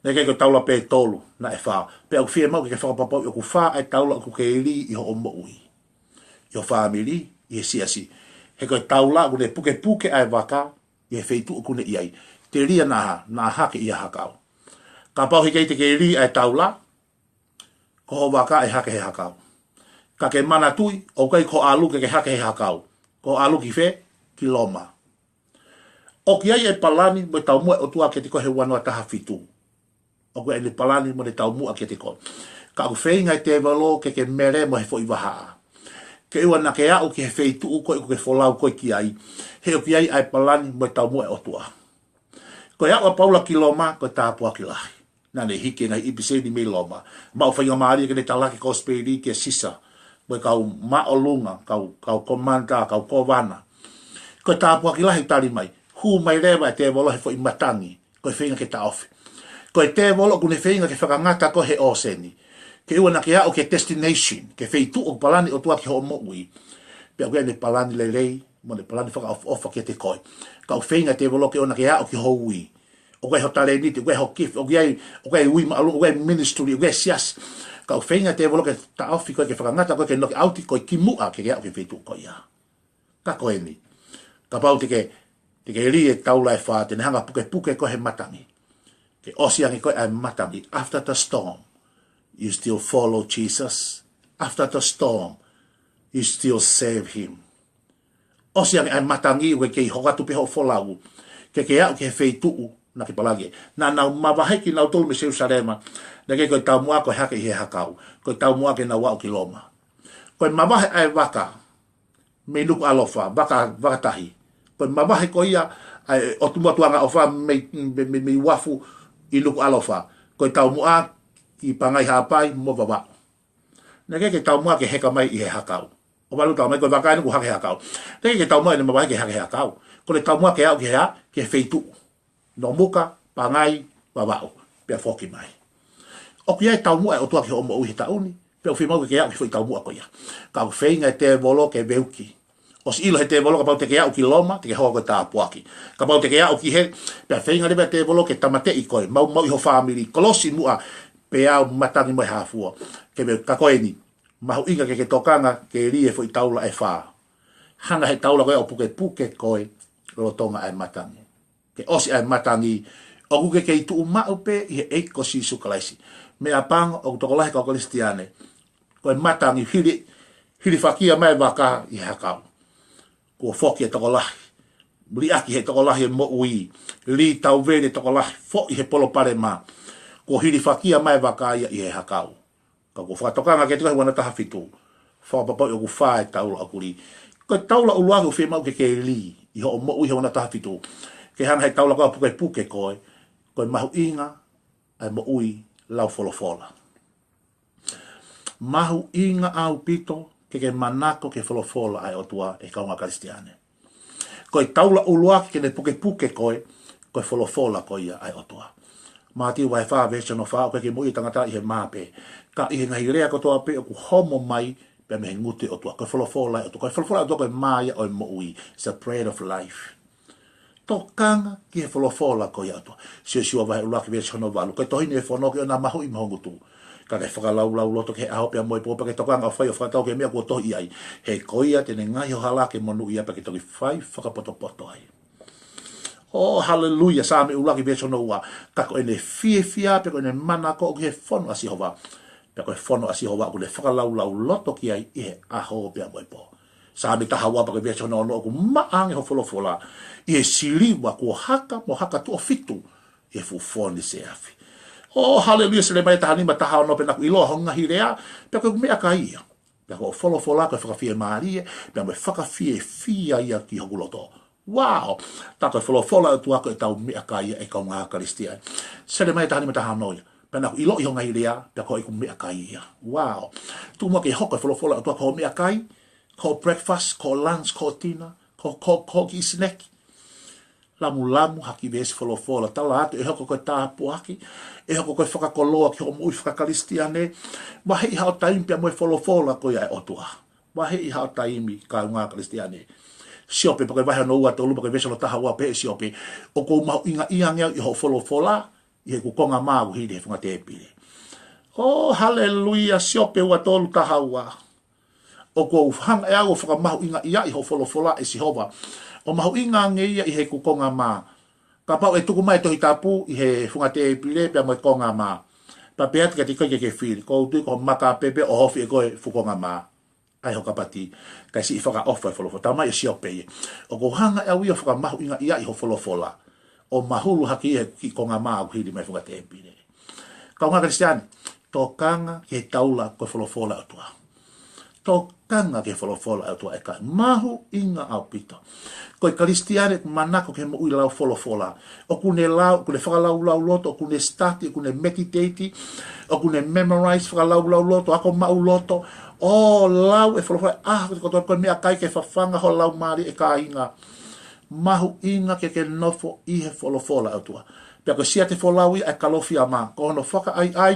naʻe ʻikai ko e taula pē tolu, naʻe fā. Pea ʻoku fiemaʻu ke ke fakapapauʻi ʻoku fā ʻa e taula ʻoku ke lī ʻi hoʻo moʻui, ʻi ho fāmili, ʻi he siasi. He ko e taula ʻoku ne pukepuke ʻa e vaka ʻi he feituʻu ʻoku ne ʻi ai. Telia naʻa, naʻa hake ʻi ha hakau. Kapau heʻikai te ke lī ʻa e taula, ko ho vaka ʻe hake he hakau. Ka ke manatuʻi, ʻoku ʻikai ko hoʻo ʻalu ke ke hake he hakau. Ko hoʻo ʻalu ki fē? Ki Loma. ʻOku ʻi ai e palani mo e taumuʻa ʻa e ʻOtua kiate koe he ua noa taha fitu. ʻOku ʻi ai ʻene palani mo ʻene taumuʻa kiate koe. Ka ʻoku feinga e tēvolo ke ke mele mo e foʻi vahaʻa, ke ʻoua naʻa ke aʻu ki he feituʻu ko ē ʻoku ke folau koe ki ai. He ʻoku ʻi ai ʻa e palani mo e taumuʻa ʻa e ʻOtua. Ko e aʻu ʻa Paula ki Loma, ko e tāpuaki lahi. Naʻa ne hiki e ngaahi ʻipiseli mei Loma. Maʻu faingamālie ke ne talaki e kosipeli kia Sisa, mo e kau māʻolunga, kau, kau kōmanda, kau kōvana. Ko e tāpuaki lahi tali mai. Hū mai leva e tēvolo he foʻi matangi. Ko e feinga ke taʻofi. Ko e tēvolo ʻoku ne feinga ke fakangata koe he ʻōseni, ke ʻoua naʻa ke aʻu ki he destination, ki he feituʻu ʻoku palani ʻOtua ki hoʻo moʻui. Pea ʻoku ʻi ai ʻene palani lelei, mo ʻene palani fakaʻofoʻofa kiate koe. Ka ʻoku feinga e tēvolo ke ʻoua naʻa ke aʻu ki ho ui. ʻOku ʻi ai ho talēniti, ʻoku ʻi ai ho gift, ʻoku ʻi ai, ʻoku ʻi ai e ui māʻolunga, ʻoku ʻi ai e ministry, ʻoku ʻi ai e siasi. Ka ʻoku feinga e tēvolo ke taʻofi koe, ke fakangata koe, ke knock out koe kimuʻa ke ke aʻu ki he feituʻu ko ia. Ka ko eni. Kapau te ke, te ke lī e taula ʻe fā, te ne hanga ʻo pukepuke koe he matangi. Ke ʻosi ange ko ē ʻa e matangi. After the storm, you still follow Jesus. After the storm, you still serve him. ʻOsi ange ʻa e matangi, ʻoku ke kei hoko atu pē hoʻo folau. Ke ke aʻu ki he feituʻu naʻa ke palani ai. Naʻa nau mavahe kinautolu mei Selusalema. Naʻe ʻikai ko e taumuʻa ko e hake ʻi he hakau. Ko e taumuʻa ke nau aʻu ki Loma. Ko e mavahe ʻa e vaka mei Nukuʻalofa, vaka, vaka tahi. Ko e mavahe ko ia ʻa e ʻotu motu angaʻofa mei, mei, mei, mei uafu ʻi Nukuʻalofa. Ko e taumuʻa ki Pangai, Haʻapai mo Vavaʻu. Naʻe ʻikai ke taumuʻa ke heka mai ʻi he hakau. ʻO valu tau mai ko e vaka eni ʻoku hake he hakau. Naʻe ʻikai ke taumuʻa ʻene mavahe ke hake he hakau. Ko ʻene taumuʻa ke aʻu ki he, ki he feituʻu. Nomuka, Pangai, Vavaʻu, pea foki mai. ʻOku ʻi ai e taumuʻa ʻa e ʻOtua ki hoʻo moʻui he taʻu ni, pea ʻoku fiemaʻu ke ke aʻu ki he foʻi taumuʻa ko ia. Ka ʻoku feinga e tēvolo ke veuki. ʻOsi ʻilo he tēvolo kapau te ke aʻu ki Loma, te ke hoko ko e tāpuaki. Kapau te ke aʻu ki hē, pea feinga leva e tēvolo ke tāmateʻi koe, maumauʻi ho fāmili, kolosi muʻa, peau, matangi mo e hā fua. Ke veuki. Ka ko eni, mahuʻinga ke ke tokanga, ke lī e foʻi taula ʻe fā. Hanga he taula ko ē ʻo pukepuke koe, lolotonga ʻa e matangi. Ke ʻosi ʻa e matangi, ʻoku ke kei tuʻu maʻu pē ʻi he ʻEiki ko Sīsū Kalaisi. Meʻapango ʻoku tokolahi kau Kalisitiane, ko e matangi hili, hilifakia mai vaka ʻi he hakau. Kuo foki e tokolahi. Liʻaki he tokolahi e moʻui. Lī tauvele tokolahi. Foʻi he palopalema. Kuo hilifakia mai vaka ia ʻi he hakau. Ka kuo fakatokanga ke tiko he ua noa taha fitu. Fakapapauʻi ʻoku fā e taula ʻoku lī. Ko e taula ʻuluaki ʻoku fiemaʻu ke ke lī ʻi hoʻo moʻui he ua noa taha fitu. Ke hanga he taula ko ē ʻo pukepuke koe. Ko e mahuʻinga ʻa e moʻui lau folofola. Mahuʻinga ʻaupito ke ke manako ki he folofola ʻa e ʻOtua, ʻe kaungā Kalisitiane. Ko e taula ʻuluaki ke ne pukepuke koe, ko e folofola ko ia ʻa e ʻOtua. Mātiu vahe fā veesi hono fā, ʻoku ʻikai ke moʻui e tangata ʻi he mā pē, ka ʻi he ngaahi lea kotoa pē ʻoku homo mai pea mei he ngutu ʻo e ʻOtua. Ko e folofola ʻa e ʻOtua. Ko e folofola ʻa e ʻOtua ko e mā ia ʻo e moʻui. It's the bread of life. Tokanga ki he folofola ko ia ʻa e ʻOtua. Siosiua vahe ʻuluaki veesi hono valu. Ko e tohi ni ʻe fono ki hono mahuʻi mo ho ngutu. Ka ke fakalaulauloto ki he ʻaho pea mo e pō, pea ke tokanga ʻo fai ʻo fakatau ki he meʻa kuo tohi ai. He ko ia te ne ngaohi ho hala ke monūʻia pea ke toki fai fakapotopoto ai. ʻŌ, haleluia, Saame ʻuluaki veesi hono ua. Ka ko ʻene fiefia pea ko ʻene manako ʻoku ʻi he fono ʻa Sihova. Pea ko e fono ʻa Sihova ʻoku ne fakalaulauloto ki ai ʻi he ʻaho pea mo e pō. Saame taha ua pea ko e veesi hono ono, ʻoku maʻa ange ho folofola ʻi he siliva kuo haka mo haka tuʻo fitu ʻi he fuʻu foni seafi. ʻŌ, haleluia, Selemaia taha nima taha ono, pea naʻa ku ʻiloa ho ngaahi lea, pea ko ʻeku meʻakai ia. Pea ko hoʻo folofola ko e fakafiemālie, pea mo e fakafiefia ia ki hoku loto. Wow! Tā ko e folofola ʻa e ʻOtua ko ʻetau meʻakai ia, ʻe kaungā Kalisitiane. Selemaia taha nima taha ono ia. Pea naʻa ku ʻiloʻi ho ngaahi lea, pea ko ʻeku meʻakai ia. Wow! Tuku muʻa ke hoko e folofola ʻa e ʻOtua ko hoʻo meʻakai, ko hoʻo breakfast, ko hoʻo lunch, ko hoʻo dinner, ko, ko, ko hoʻo kiʻi snack. Lamulamu ha kiʻi veesi folofola, tala atu ʻe hoko ko e tāpuaki, ʻe hoko ko e fakakoloa ki hoʻo moʻui faka-Kalisitiane. Vaheʻi haʻo taimi pea mo e folofola ko ia ʻa e ʻOtua. Vaheʻi haʻo taimi, kaungā Kalisitiane. Siope pea ko e vahe hono ua tolu pea ko e veesi hono taha ua, pehē ʻe Siope, ʻOku ou mahuʻingaʻia ange au ʻi hoʻo folofola, ʻi heʻeku konga mā ʻoku hili he funga tēpile. ʻŌ, haleluia, Siope ua tolu taha ua. ʻOku ou hanga ʻe au ʻo fakamahuʻingaʻiaʻi hoʻo folofola, ʻe Sihova. ʻO mahuʻinga ange ia ʻi heʻeku konga mā. Kapau ʻe tuku mai e Tohi Tapu ʻi he funga tēpile pea mo e konga mā, pea pehē atu kiate koe ke ke fili, ʻoku ou tui ko hoʻo maka pē pea ʻohofi ʻe koe e fuʻu konga mā. ʻAi ho kapati, kae siʻi fakaʻofa e folofola. Talamai ʻe Siope ia, ʻOku ou hanga ʻe au ia ʻo fakamahuʻingaʻiaʻi hoʻo folofola, ʻo mahulu hake ia he kiʻi konga mā ʻoku hili mai he funga tēpile. Kaungā Kalisitiane, tokanga ki he taula ko e folofola ʻa e ʻOtua. Tokanga ki he folofola ʻa e ʻOtua, ʻe ka mahuʻinga ʻaupito. Ko e Kalisitiane ʻoku manako ki he moʻui lau folofola. ʻOku ne lau, ʻoku ne fakalaulauloto, ʻoku ne study, ʻoku ne meditate, ʻoku ne memorize, fakalaulauloto, ako maʻuloto. ʻŌ, lau e folofola, ʻa, ko e, ko e meʻakai ke fafanga ho laumālie, ʻe kāinga. Mahuʻinga ke ke nofo ʻi he folofola ʻa e ʻOtua. Pea ko e siate folau ia ʻa e Kalofiama, ko hono fakaʻaiʻai,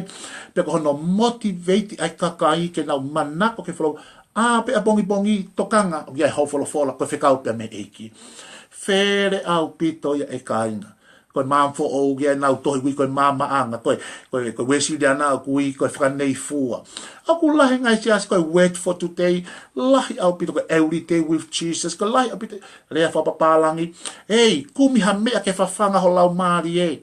pea ko hono motivate ʻa e kakai ke nau manako ki he folau. ʻĀ pē ʻapongipongi, tokanga, ʻoku ʻi ai hoʻo folofola, ko e fekau pea mei he ʻEiki. Fele ʻaupito ia, ʻe kāinga. Ko e maama foʻou ʻoku ʻi ai ʻenau tohi ʻoku ui ko e Maamaʻanga, ko e, ko e, ko e Uēsiliana ʻoku ui ko e Fakaneifua. ʻOku lahi e ngaahi siasi ko e Word for Today, lahi ʻaupito ko e Everyday with Jesus, ko e lahi ʻaupito lea fakapapālangi. Ei, kumi ha meʻa ke fafanga ho laumālie.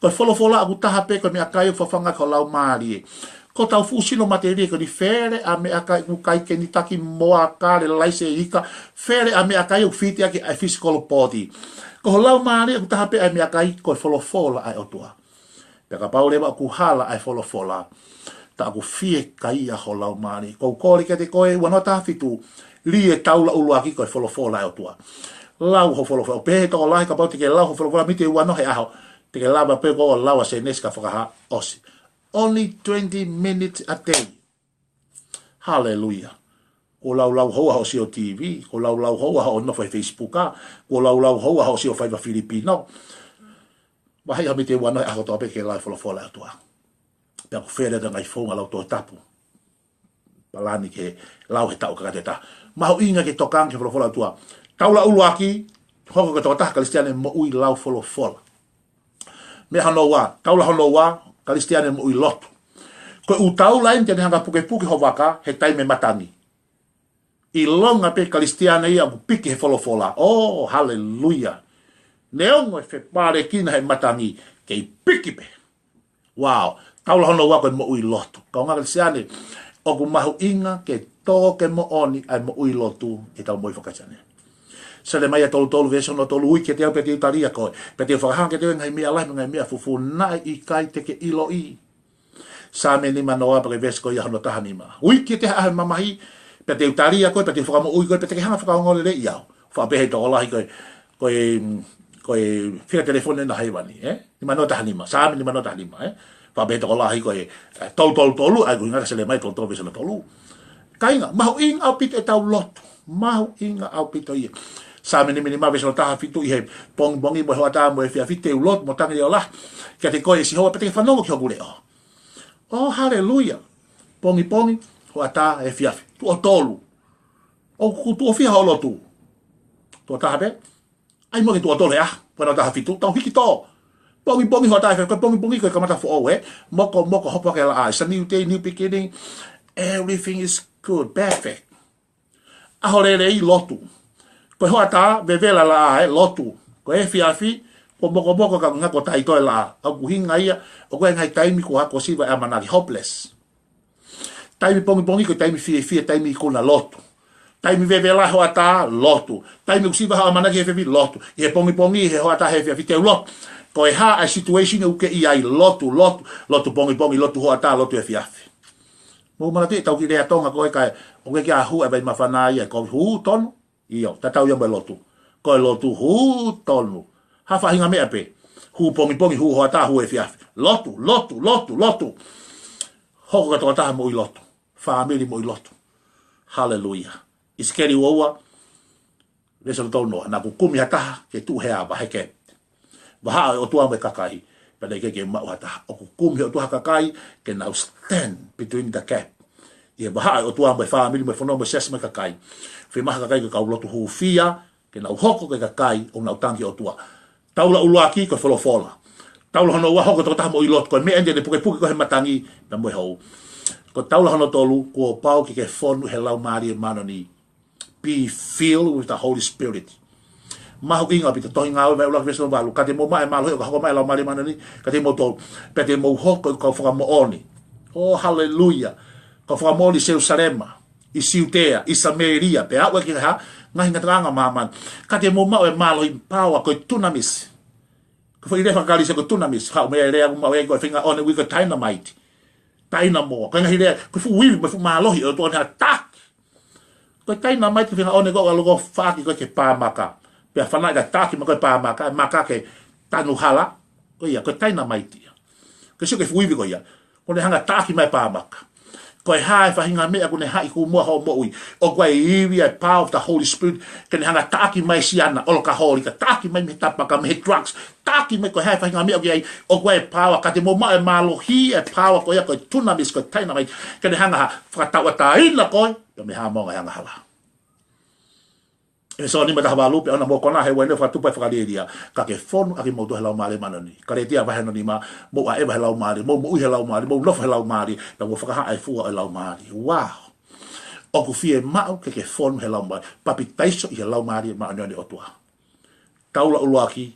Ko e folofola ʻoku taha pē ko e meʻakai ʻoku fafanga ho laumālie. Ko hotau fuʻu sino matelie ko eni, fele ʻa e meʻakai ʻoku kai kenitaki, moa, kale, laise, ika, fele ʻa e meʻakai ʻoku fiti ʻaki ʻa e physical body. Ko ho laumālie ʻoku taha pē ʻa e meʻakai, ko e folofola ʻa e ʻOtua. Pea kapau leva ʻoku hala ʻa e folofola, tā ʻoku fiekaia ho laumālie. ʻOku ou kole kiate koe, ua noa taha fitu, lī e taula ʻuluaki ko e folofola ʻa e ʻOtua. Lau hoʻo folofola, ʻo pehē ʻe he tokolahi kapau te ke lau hoʻo folofola miniti ʻe ua noa he ʻaho, te ke lava pē koe ʻo lau ʻa Sēnesi kia Fakahā, ʻosi. Only twenty minutes a day. Haleluia. Kuo laulau houa hoʻo sio TV, kuo laulau houa hoʻo nofo he Facebook, kuo laulau houa hoʻo sio faiva Filipino. Vaheʻi ha miniti ʻe ua noa he ʻaho kotoa pē ke lau e folofola ʻa e ʻOtua. Pea ʻoku fele ʻa e ngaahi founga lau Tohi Tapu. Palani ke lau he taʻu kakato ʻe taha. Mahuʻinga ke tokanga ki he folofola ʻa e ʻOtua. Taula ʻuluaki, hoko ko e tokotaha Kalisitiane moʻui lau folofola. Meʻa hono ua, taula hono ua, Kalisitiane moʻui lotu. Ko e ʻū taula eni te ne hanga ʻo pukepuke ho vaka he taimi matangi. ʻIlonga pē Kalisitiane ia ʻoku piki he folofola. Oh, haleluia. Neongo e fepalekina he matangi, kei piki pē. Wow. Taula hono ua ko e moʻui lotu. Kaungā Kalisitiane, ʻoku mahuʻinga ke tō ke moʻoni ʻa e moʻui lotu ʻi heʻetau moʻui faka-Kalisitiane. Selemaia tolu tolu veesi hono tolu, ui kiate au pea te u tali ʻa koe. Pea te u fakahā kiate koe e ngaahi meʻa lahi mo e ngaahi meʻa fufū naʻe ʻikai te ke ʻiloʻi. Saame nima noa pea ko e veesi ko ia hono taha nima. Ui kiate au ʻa e mamahi, pea te u tali ʻa koe, pea te u fakamoʻui koe, pea te ke hanga ʻo fakaongoongoleleiʻi au. Faʻa pehē ʻe he tokolahi ko e, ko e, ko e fika telefoni ʻena hēvani, ē? Nima noa taha nima, Saame nima noa taha nima, ē? Faʻa pehē ʻe he tokolahi ko e, ē, tolu tolu tolu, ʻa ia ko e ʻuhinga Selemaia tolu tolu veesi hono tolu. Kāinga, mahuʻinga ʻaupito ʻetau lotu. Mahuʻinga ʻaupito ia. Saame nima nima veesi hono taha fitu, ʻi he pongipongi mo e hoʻatā mo e efiafi te u lotu mo tangi leʻo lahi kiate koe ʻe Sihova pea te ke fanongo ki hoku leʻo. Oh, haleluia. Pongipongi, hoʻatā, efiafi. Tuʻo tolu. ʻOku tuʻo fiha hoʻo lotu? Tuʻo taha pē? ʻAi mo ke tuʻo tolu he ʻaho, ko hono taha fitu, tau hiki tō. Pongipongi, hoʻatā, efiafi, ko e pongipongi ko e kamata foʻou, ē? Moko, moko, hopo hake laʻā. It's a new day, new beginning. Everything is good, perfect. ʻAho lelei, lotu. Ko e hoʻatā, vevela laʻā, ē, lotu. Ko e efiafi, ko e mokomoko ka ngako taito e laʻā. ʻOku ʻuhinga ia, ʻoku ʻi ai e ngaahi taimi ko e hako siva e ʻamanaki, hopeless. Taimi pongipongi ko e taimi fiefia, taimi ikuna, lotu. Taimi vevela, hoʻatā, lotu. Taimi ʻoku siva ha ʻamanaki he efiafi, lotu. ʻI he pongipongi, he hoʻatā, he efiafi te u lotu. Ko e hā e situation ʻoku ke ʻi ai, lotu, lotu, lotu pongipongi, lotu hoʻatā, lotu efiafi. Mou manatuʻi ʻetau kiʻi lea Tonga ko e kai, ʻoku ʻikai ke ʻahu e vai mafana ia, ko e hū tonu. ʻIo, tatau ia mo e lotu. Ko e lotu hū tonu. Ha faʻahinga meʻa pē. Hū pongipongi, hū hoʻatā, hū efiafi. Lotu, lotu, lotu, lotu. Hoko ko e tokotaha moʻui lotu. Fāmili moʻui lotu. Haleluia. ʻIsikeli ua ua, veesi tolu noa. Naʻa ku kumi ha taha ke tuʻu he ava, he gap. Vahaʻa ʻo e ʻOtua mo e kakai, pea naʻe ʻikai ke maʻu ha taha. ʻOku kumi he ʻOtua ha kakai ke nau stand between the gap. ʻI he vahaʻa ʻo e ʻOtua mo e fāmili mo e fonua mo e siasi mo e kakai. Fiemaʻu ha kakai ko e kau lotu hūfia, ke nau hoko ko e kakai ʻoku nau tangi ki he ʻOtua. Taula ʻuluaki ko e folofola. Taula hono ua hoko ko e tokotaha moʻui lotu. Ko e meʻa eni te ne pukepuke koe he matangi pea mo e hou. Ko e taula hono tolu, kuo pau ke ke fonu he Laumālie Māʻoniʻoni. Be filled with the Holy Spirit. Mahuʻinga ʻaupito, Tohi Ngāue vahe ʻuluaki veesi hono valu. Ka te mou maʻu e mālohi ʻo ka hoko mai e Laumālie Māʻoniʻoni kiate kimoutolu, pea te mou hoko ko e kau fakamoʻoni. Oh, haleluia. Kau fakamoʻoni ʻi Selusalema, ʻi Siutea, ʻi Samēlia, pea aʻu ki he ngaahi ngataʻanga ʻo māmani. Ka te mou maʻu e mālohi, power, ko e dunamis. Ko e foʻi lea faka-Kalisi ko e dunamis. Haʻu mei ai e lea ʻoku maʻu ai ko e feinga ʻo ne ui ko e dynamite. Taina moa. Ko e ngaahi lea, ko e fuʻu ivi mo e fuʻu mālohi ʻo e ʻOtua ʻoku ne hanga ʻo taʻaki. Ko e dynamite ko e feinga ʻo ne ko e ʻalu ʻo faʻaki koe ki he pā maka. Pea fanaʻi ka taʻaki mai koe pā maka, e maka ke tanu hala. Ko ia, ko e dynamite ia. Ko e sio ki he fuʻu ivi ko ia. ʻOku ne hanga ʻo taʻaki mai pā maka. Ko e hā e faʻahinga meʻa ʻoku ne haʻi ki muʻa hoʻo moʻui. ʻOku ʻi ai e ivi, e power of the Holy Spirit. Ke ne hanga ʻo taʻaki mai siana, ʻolokaholi, ka taʻaki mai mei he tapaka, mei he drugs. Taʻaki mai ko e hā e faʻahinga meʻa ʻoku ʻi ai. ʻOku ʻi ai e power, ka te mou maʻu e mālohi, e power ko ia ko e dunamis, ko e dynamite. Ke ne hanga ʻo fakatauʻatāina koe pea mei he hā mo e ngaahi angahala. ʻEfesō nima taha valu, pea ʻoua naʻa mou konā he uaine ʻoku fakatupu ai e fakalielia. Ka ke fonu ʻaki kimoutolu he Laumālie Māʻoniʻoni. Kalētia vahe hono nima, mou ʻaʻeva he Laumālie, mou moʻui he Laumālie, mou nofo he Laumālie, pea mou fakahā e fua ʻo e Laumālie. Wow. ʻOku fiemaʻu ke ke fonu he Laumālie, papitaiso ʻi he Laumālie Māʻoniʻoni ʻo e ʻOtua. Taula ʻuluaki,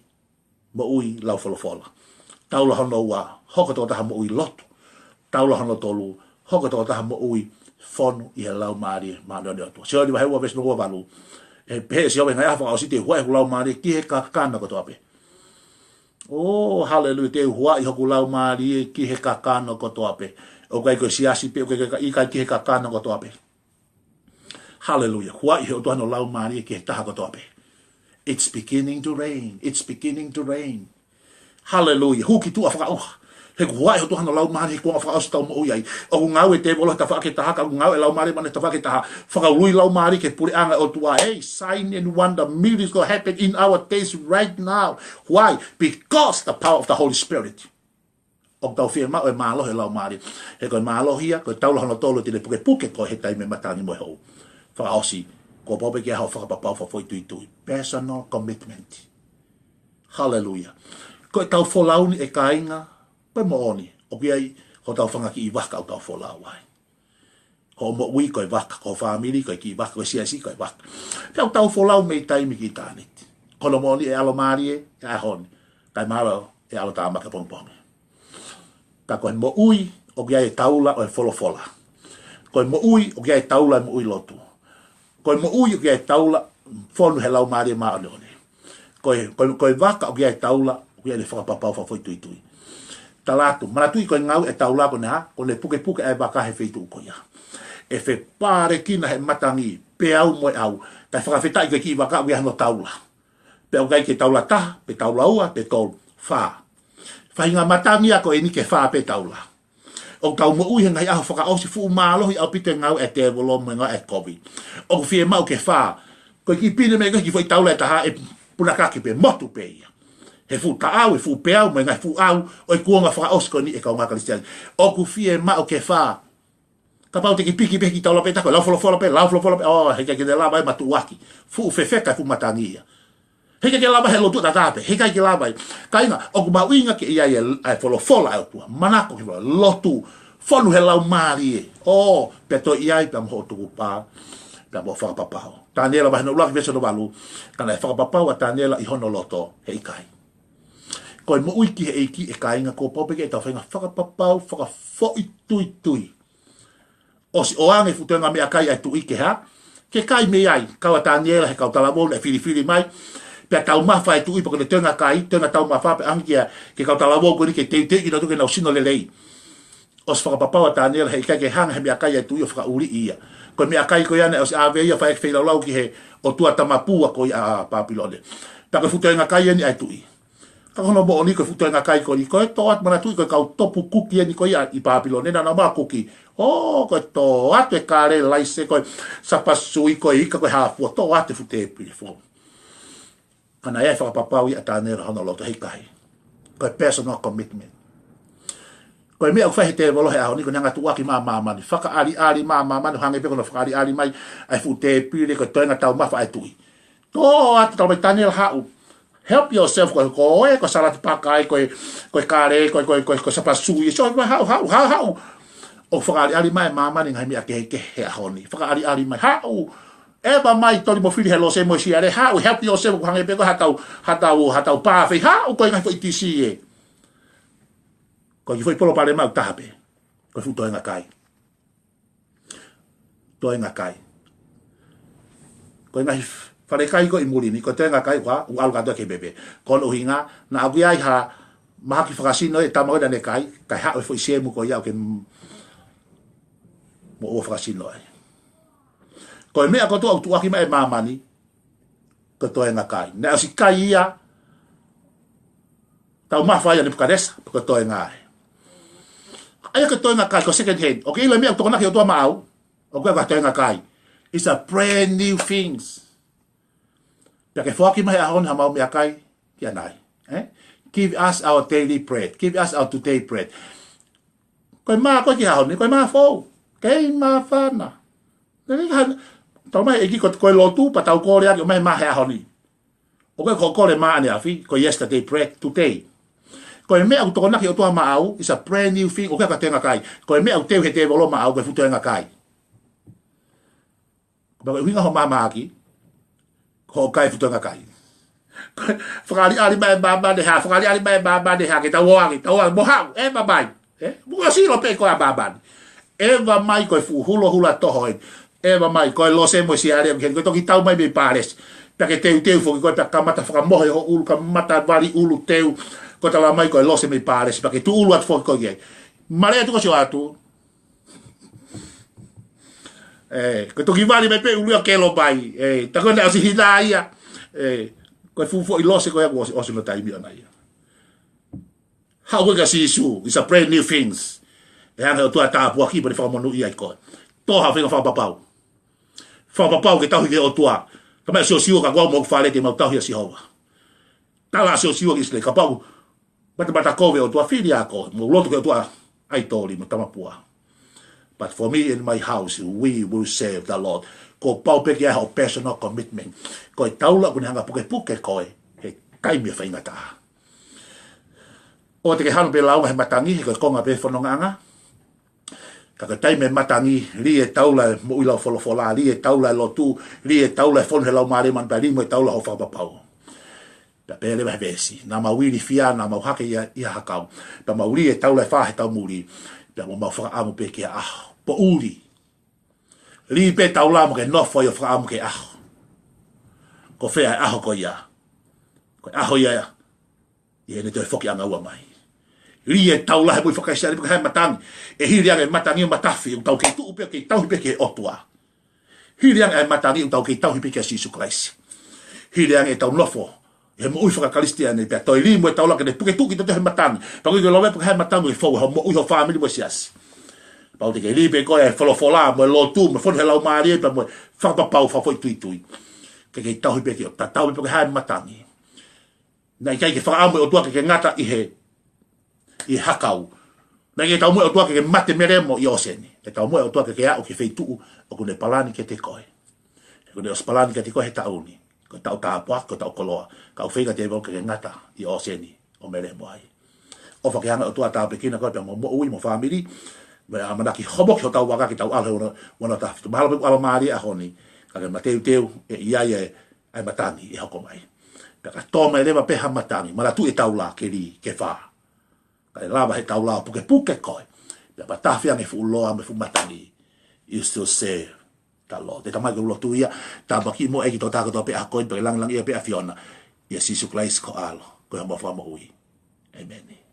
moʻui lau folofola. Taula hono ua, hoko ko e tokotaha moʻui lotu. Taula hono tolu, hoko ko e tokotaha moʻui fonu ʻi he Laumālie Māʻoniʻoni ʻo e ʻOtua. Sioeli vahe ua veesi hono ua valu. ʻE pehē ʻe Sihova ʻi he ngaahi ʻaho fakaʻosi te u huaʻi hoku Laumālie ki he kakano kotoa pē. Oh, haleluia, te u huaʻi hoku Laumālie ki he kakano kotoa pē. ʻOku ʻikai ko e siasi pē, ʻoku ʻikai, ʻikai ki he kakano kotoa pē. Haleluia. Huaʻi he ʻOtua hono Laumālie ki he taha kotoa pē. It's beginning to rain. It's beginning to rain. Haleluia. Hū ki tuʻa fakaʻauha. He ʻoku huaʻi he ʻOtua hono Laumālie he kuonga fakaʻosi ʻoku tau moʻui ai. ʻOku ngāue e tēvolo he tafaʻaki ʻe taha, ka ʻoku ngāue e Laumālie Māʻoniʻoni he tafaʻaki ʻe taha. Fakaului Laumālie ki he puleʻanga ʻo e ʻOtua. Hey, sign and wonder, miracles gonna happen in our days right now. Why? Because the power of the Holy Spirit. ʻOku tau fiemaʻu e mālohi ʻo e Laumālie. He ko e mālohi ia, ko e taula hono tolu te ne pukepuke koe he taimi matangi mo e hou. Fakaʻosi, kuo pau pē ke ʻi ai haʻo fakapapau fakafoʻituitui. Personal commitment. Haleluia. Ko ʻetau folau ni ʻe kāinga, ko e moʻoni, ʻoku ʻi ai hotau fanga kiʻi vaka ʻoku tau folau ai. Ko e moʻui ko e vaka, ko e fāmili ko e kiʻi vaka, ko e siasi ko e vaka. Pea ʻoku tau folau mei taimi ki ʻitāniti. Ko hono moʻoni ʻe ʻalomālie ʻa e ʻaho ni, kae mahalo ʻe ʻalotāmaki ʻapongipongi. Ka ko e moʻui ʻoku ʻi ai e taula ʻo e folofola. Ko e moʻui ʻoku ʻi ai e taula ʻo e moʻui lotu. Ko e moʻui ʻoku ʻi ai e taula fonu he Laumālie Māʻoniʻoni. Ko e, ko e, ko e vaka ʻoku ʻi ai e taula, ʻoku ʻi ai e fakapapau fakafoʻituitui. Tala atu, manatuʻi ko e ngāue ʻa e taula ko ʻene hā, ko ʻene pukepuke ʻa e vaka he feituʻu ko ia. ʻE fepālekina he matangi, peau mo e ʻau, kae fakafetaʻi ko e kiʻi vaka ʻoku ʻi ai hano taula. Pea ʻoku ʻikai ke taula taha, pe taula ua, pe tolu, fā. Faʻahinga matangi ia ko eni ke fā pē taula. ʻOku tau moʻui he ngaahi ʻaho fakaʻosi, fuʻu mālohi ʻaupito e ngāue ʻa e tēvolo mo e ngāue ʻa e kovi. ʻOku fiemaʻu ke fā. Ko e kiʻi pine mei ko e kiʻi foʻi taula ʻe taha ʻe punakaki pē, motu pē ia. He fuʻu taʻau, he fuʻu peau mo e ngaahi fuʻu ʻau ʻo e kuonga fakaʻosi ko eni ʻe kaungā Kalisitiane. ʻOku fiemaʻu ke fā. Kapau te ke piki pē he kiʻi taula pē ʻe taha, ko e lau folofola pē, lau folofola pē, ʻo, heʻikai ke ne lava ia, matuʻuaki. Fuʻu fefeka e fuʻu matangi ia. Heʻikai ke lava he lotu ʻataʻatā pē, heʻikai ke lava ia. Kāinga, ʻoku mahuʻinga ke ʻi ai e, ʻa e folofola ʻa e ʻOtua, manako ki he folofola, lotu, fonu he Laumālie. ʻO, pea toe ʻi ai, pea mo hoʻo tukupā, pea mo hoʻo fakapapau. Taniela vahe hono ʻuluaki veesi hono valu, ka naʻe fakapapau ʻa Taniela ʻi hono loto, heʻikai. Ko e moʻui ki he ʻEiki ʻe kāinga, kuo pau pē ke tau feinga fakapapau, fakafoʻituitui. ʻOsi ʻoange e fuʻu toenga meʻakai ʻa e tuʻi ke hā, ke kai mei ai, kau ʻa Taniela he kau talavou naʻe filifili mai, pea taumafa e tuʻi pea ko ʻene toenga kai, toenga taumafa pea ʻange ki he kau talavou ko eni ke teuteuʻi kinautolu ke nau sino lelei. ʻOsi fakapapau ʻa Taniela heʻikai ke hanga he meʻakai ʻa e tuʻi ʻo fakaʻuliʻi ia. Ko e meʻakai ko ia naʻe ʻosi ʻave ia ʻo fai ʻaki e feilaulau ki he ʻotua tamapua ko ia ʻa Pāpilone. Pea ko e fuʻu toenga kai eni ʻa e tuʻi. Ka ko hono moʻoni ko e fuʻu toenga kai ko eni, ko e tō atu, manatuʻi ko e kau topu kuki eni ko ia ʻi Pāpilone, naʻa nau maʻu kuki. ʻO, ko e tō atu e kale, laise, ko e sapasui, ko e ika, ko e hā fua, tō atu e fuʻu tēpile foʻou. Ka naʻe ʻi ai e fakapapau ia ʻa Taniela hono loto, heʻikai. Ko e personal commitment. Ko e meʻa ʻoku fai he tēvolo he ʻaho ni, ko ʻene hanga ʻo tuʻuaki mai ʻa māmani, fakaʻaliʻali mai ʻa māmani, ʻo hangē pē ko hono fakaʻaliʻali mai ʻa e fuʻu tēpile, ko e toenga taumafa ʻa e tuʻi. Tō atu, talamai ʻe Taniela, haʻu. Help yourself, ko e, ko e, ko e salati paka ē, ko e, ko e kale, ko e, ko e, ko e, ko e sapasui. So, haʻu, haʻu, haʻu, haʻu. ʻOku fakaʻaliʻali mai ʻe māmani e ngaahi meʻa kehekehe he ʻaho ni. Fakaʻaliʻali mai, haʻu. ʻEva mai, toli mo fili he lose mo e siale, haʻu, help yourself, ʻoku hangē pē ko haʻatau, haʻatau, haʻatau pāfei, haʻu, ko e ngaahi foʻi tisi ē. Ko e kiʻi foʻi palopalema ʻoku taha pē. Ko e fuʻu toenga kai. Toenga kai. Ko e ngaahi falekai ko ē ʻi muli ni, ko e toenga kai ʻoku ʻalu kātoa ki he pepe. Ko hono ʻuhinga, naʻa ʻoku ʻi ai ha mahaki fakasino ʻa e tama ko ē naʻa ne kai, kae haʻu e foʻi sēmu ko ia ʻo ke m-, moʻua fakasino ai. Ko e meʻa kotoa ʻoku tuʻuaki mai ʻe māmani, ko e toenga kai. Naʻe ʻosi kai ia, taumafa ia ʻe Nepukanesa, ko e toenga ē. ʻA ia ko e toenga kai, ko e second hand. ʻOku ke ʻilo e meʻa ʻoku tokonaki ʻe he ʻOtua maʻau, ʻoku ʻikai ko ha toenga kai. It's a brand new things. Pea ke foaki mai he ʻaho ni haʻamau meʻakai kia nai. Eh? Give us our daily bread. Give us our today bread. Ko e mā ko ē ki he ʻaho ni, ko e mā foʻou. Kei māfana. Naʻe ʻikai ha, talamai ʻe he ʻEiki ko, ko e lotu, pea tau kole ʻaki ʻo ʻomai e mā he ʻaho ni. ʻOku ʻikai ko e kole mā ʻaneafi, ko e yesterday bread, today. Ko e meʻa ʻoku tokonaki ʻe he ʻOtua maʻau, it's a brand new thing, ʻoku ʻikai ko ha toenga kai. Ko e meʻa ʻoku teu ʻe he tēvolo maʻau, ko e fuʻu toenga kai. Ko e ʻuhinga hoʻo māmāki, ko hoʻo kai e fuʻu toenga kai. Fakaʻaliʻali mai ʻe māmani ha, fakaʻaliʻali mai ʻe māmani ha, ke tau ō ange, tau ō ange, mo haʻu, ʻeva mai. Eh? Mo sino pē ko ē ʻa māmani. ʻEva mai ko e fuʻu hulohula toho ē. ʻEva mai, ko e lose mo e siale, ko e toki tau mai mei Pālesi. Pea ke teuteu foki ko ē, pea kamata fakamohe ho ʻulu, kamata vali ʻulu teu, ko e talamai ko e lose mei Pālesi, pea ke tuʻulu atu foki ko ē ki ai. Male atu ko e sio atu. Eh, ko e toki vali mai pē ʻulu ia ʻo kelo mai. Eh, tā ko ē naʻe ʻosi hina ia. Eh, ko e fuʻu foʻi lose ko ia kuo ʻosi, ʻosi hono taimi ʻona ia. Haʻu ko ē kia Sīsū, it's a brand new things. ʻE hanga ʻe he ʻOtua ʻo tāpuakiʻi mo ne fakamonūʻia ai koe. Tō haʻo feinga fakapapau. Fakapapau ke tauhi ki he ʻOtua. Talamai ʻe Siosiua, ka ko au mo hoku fale te mau tauhi ʻa Sihova. Tala ʻa Siosiua ki ʻIsileli, kapau ʻoku matamata kovi e ʻOtua, fili ʻa koe, mou lotu ki he ʻotua ʻaitoli mo tamapua. But for me and my house, we will serve the Lord. Kuo pau pē ke ʻi ai haʻo personal commitment. Ko e taula ʻoku ne hanga ʻo pukepuke koe he taimi ʻo e faingataʻa. ʻOua te ke hano pē lau he matangi, he ko e konga pē fonongaʻanga. Ka ko e taimi ʻe matangi, lī e taula e moʻui lau folofola, lī e taula e lotu, lī e taula e fonu he Laumālie Māʻoniʻoni, pea lī mo e taula hoʻo fakapapau. Pea pehē leva he veesi, naʻa mau ilifia, naʻa mau hake ia ʻi ha hakau. Pea mau lī e taula ʻe fā he taumuli, pea mo mau fakaʻamu pē ki ha ʻaho. Poʻuli. Lī pē taula mo ke nofo ai ʻo fakaʻamu ki he ʻaho. Ko fē ʻa e ʻaho ko ia? Ko e ʻaho ia ʻi heʻene toe foki ʻangaua mai. Lī e taula he moʻui faka-Kalisitiane pea ko e hā e matangi? ʻE hili ange e matangi ʻo matafi, ʻoku tau kei tuʻu pē, kei tauhi pē ki he ʻOtua. Hili ange e matangi ʻoku tau kei tauhi pē kia Sīsū Kalaisi. Hili ange ʻetau nofo he moʻui faka-Kalisitiane pea toe lī mo e taula ke ne puke tuʻu kitautolu he matangi. Pea ko e ke love pē ki he matangi ʻe fou hoʻo moʻui, ho fāmili mo e siasi. Pau te ke lī pē koe e folofola mo e lotu mo e fonu he Laumālie pea mo e fakapapau fakafoʻituitui. Ke kei tauhi pē ki he ʻOtua, tatau pē ki he hā e matangi. Naʻe ʻikai ke fakaʻamu e ʻOtua ke ke ngata ʻi he, ʻi he hakau. Naʻe ʻikai ke taumuʻa e ʻOtua ke ke mate melemo ʻi ʻōseni. Naʻe taumuʻa e ʻOtua ke ke aʻu ki he feituʻu ʻoku ne palani kiate koe. ʻOku ne ʻosi palani kiate koe he taʻu ni. Ko e taʻu tāpuaki, ko e taʻu koloa. Ka ʻoku feinga e tēvolo ke ke ngata ʻi ʻōseni ʻo melemo ai. ʻOfa ke hanga e ʻOtua ʻo tāpuekina koe pea mo e moʻui mo e fāmili. Mo e ʻamanaki homo ki hotau vaka ke tau ʻalu he ua noa, ua noa taha fitu. Mahalo pē ʻoku ʻalomālie e ʻaho ni. Ka ke mateuteu ʻe ʻi ai e ʻa e matangi ʻe hoko mai. Pea ka tō mai leva pē ha matangi, manatuʻi e taula ke lī, ke fā. Kae lava he taula ʻo pukepuke koe. Pea matafi ange fuʻu loa mo e fuʻu matangi. You still serve the Lord. ʻE Tamai, ko e lotu ia, tāpuakiʻi muʻa ʻEiki tokotaha kotoa pē ʻaho ko eni, pea ke langilangiʻia pē ʻa e ʻAfiona. ʻIa Sīsū Kalaisi ko ho ʻAlo, ko homau Fakamoʻui. ʻĒmeni.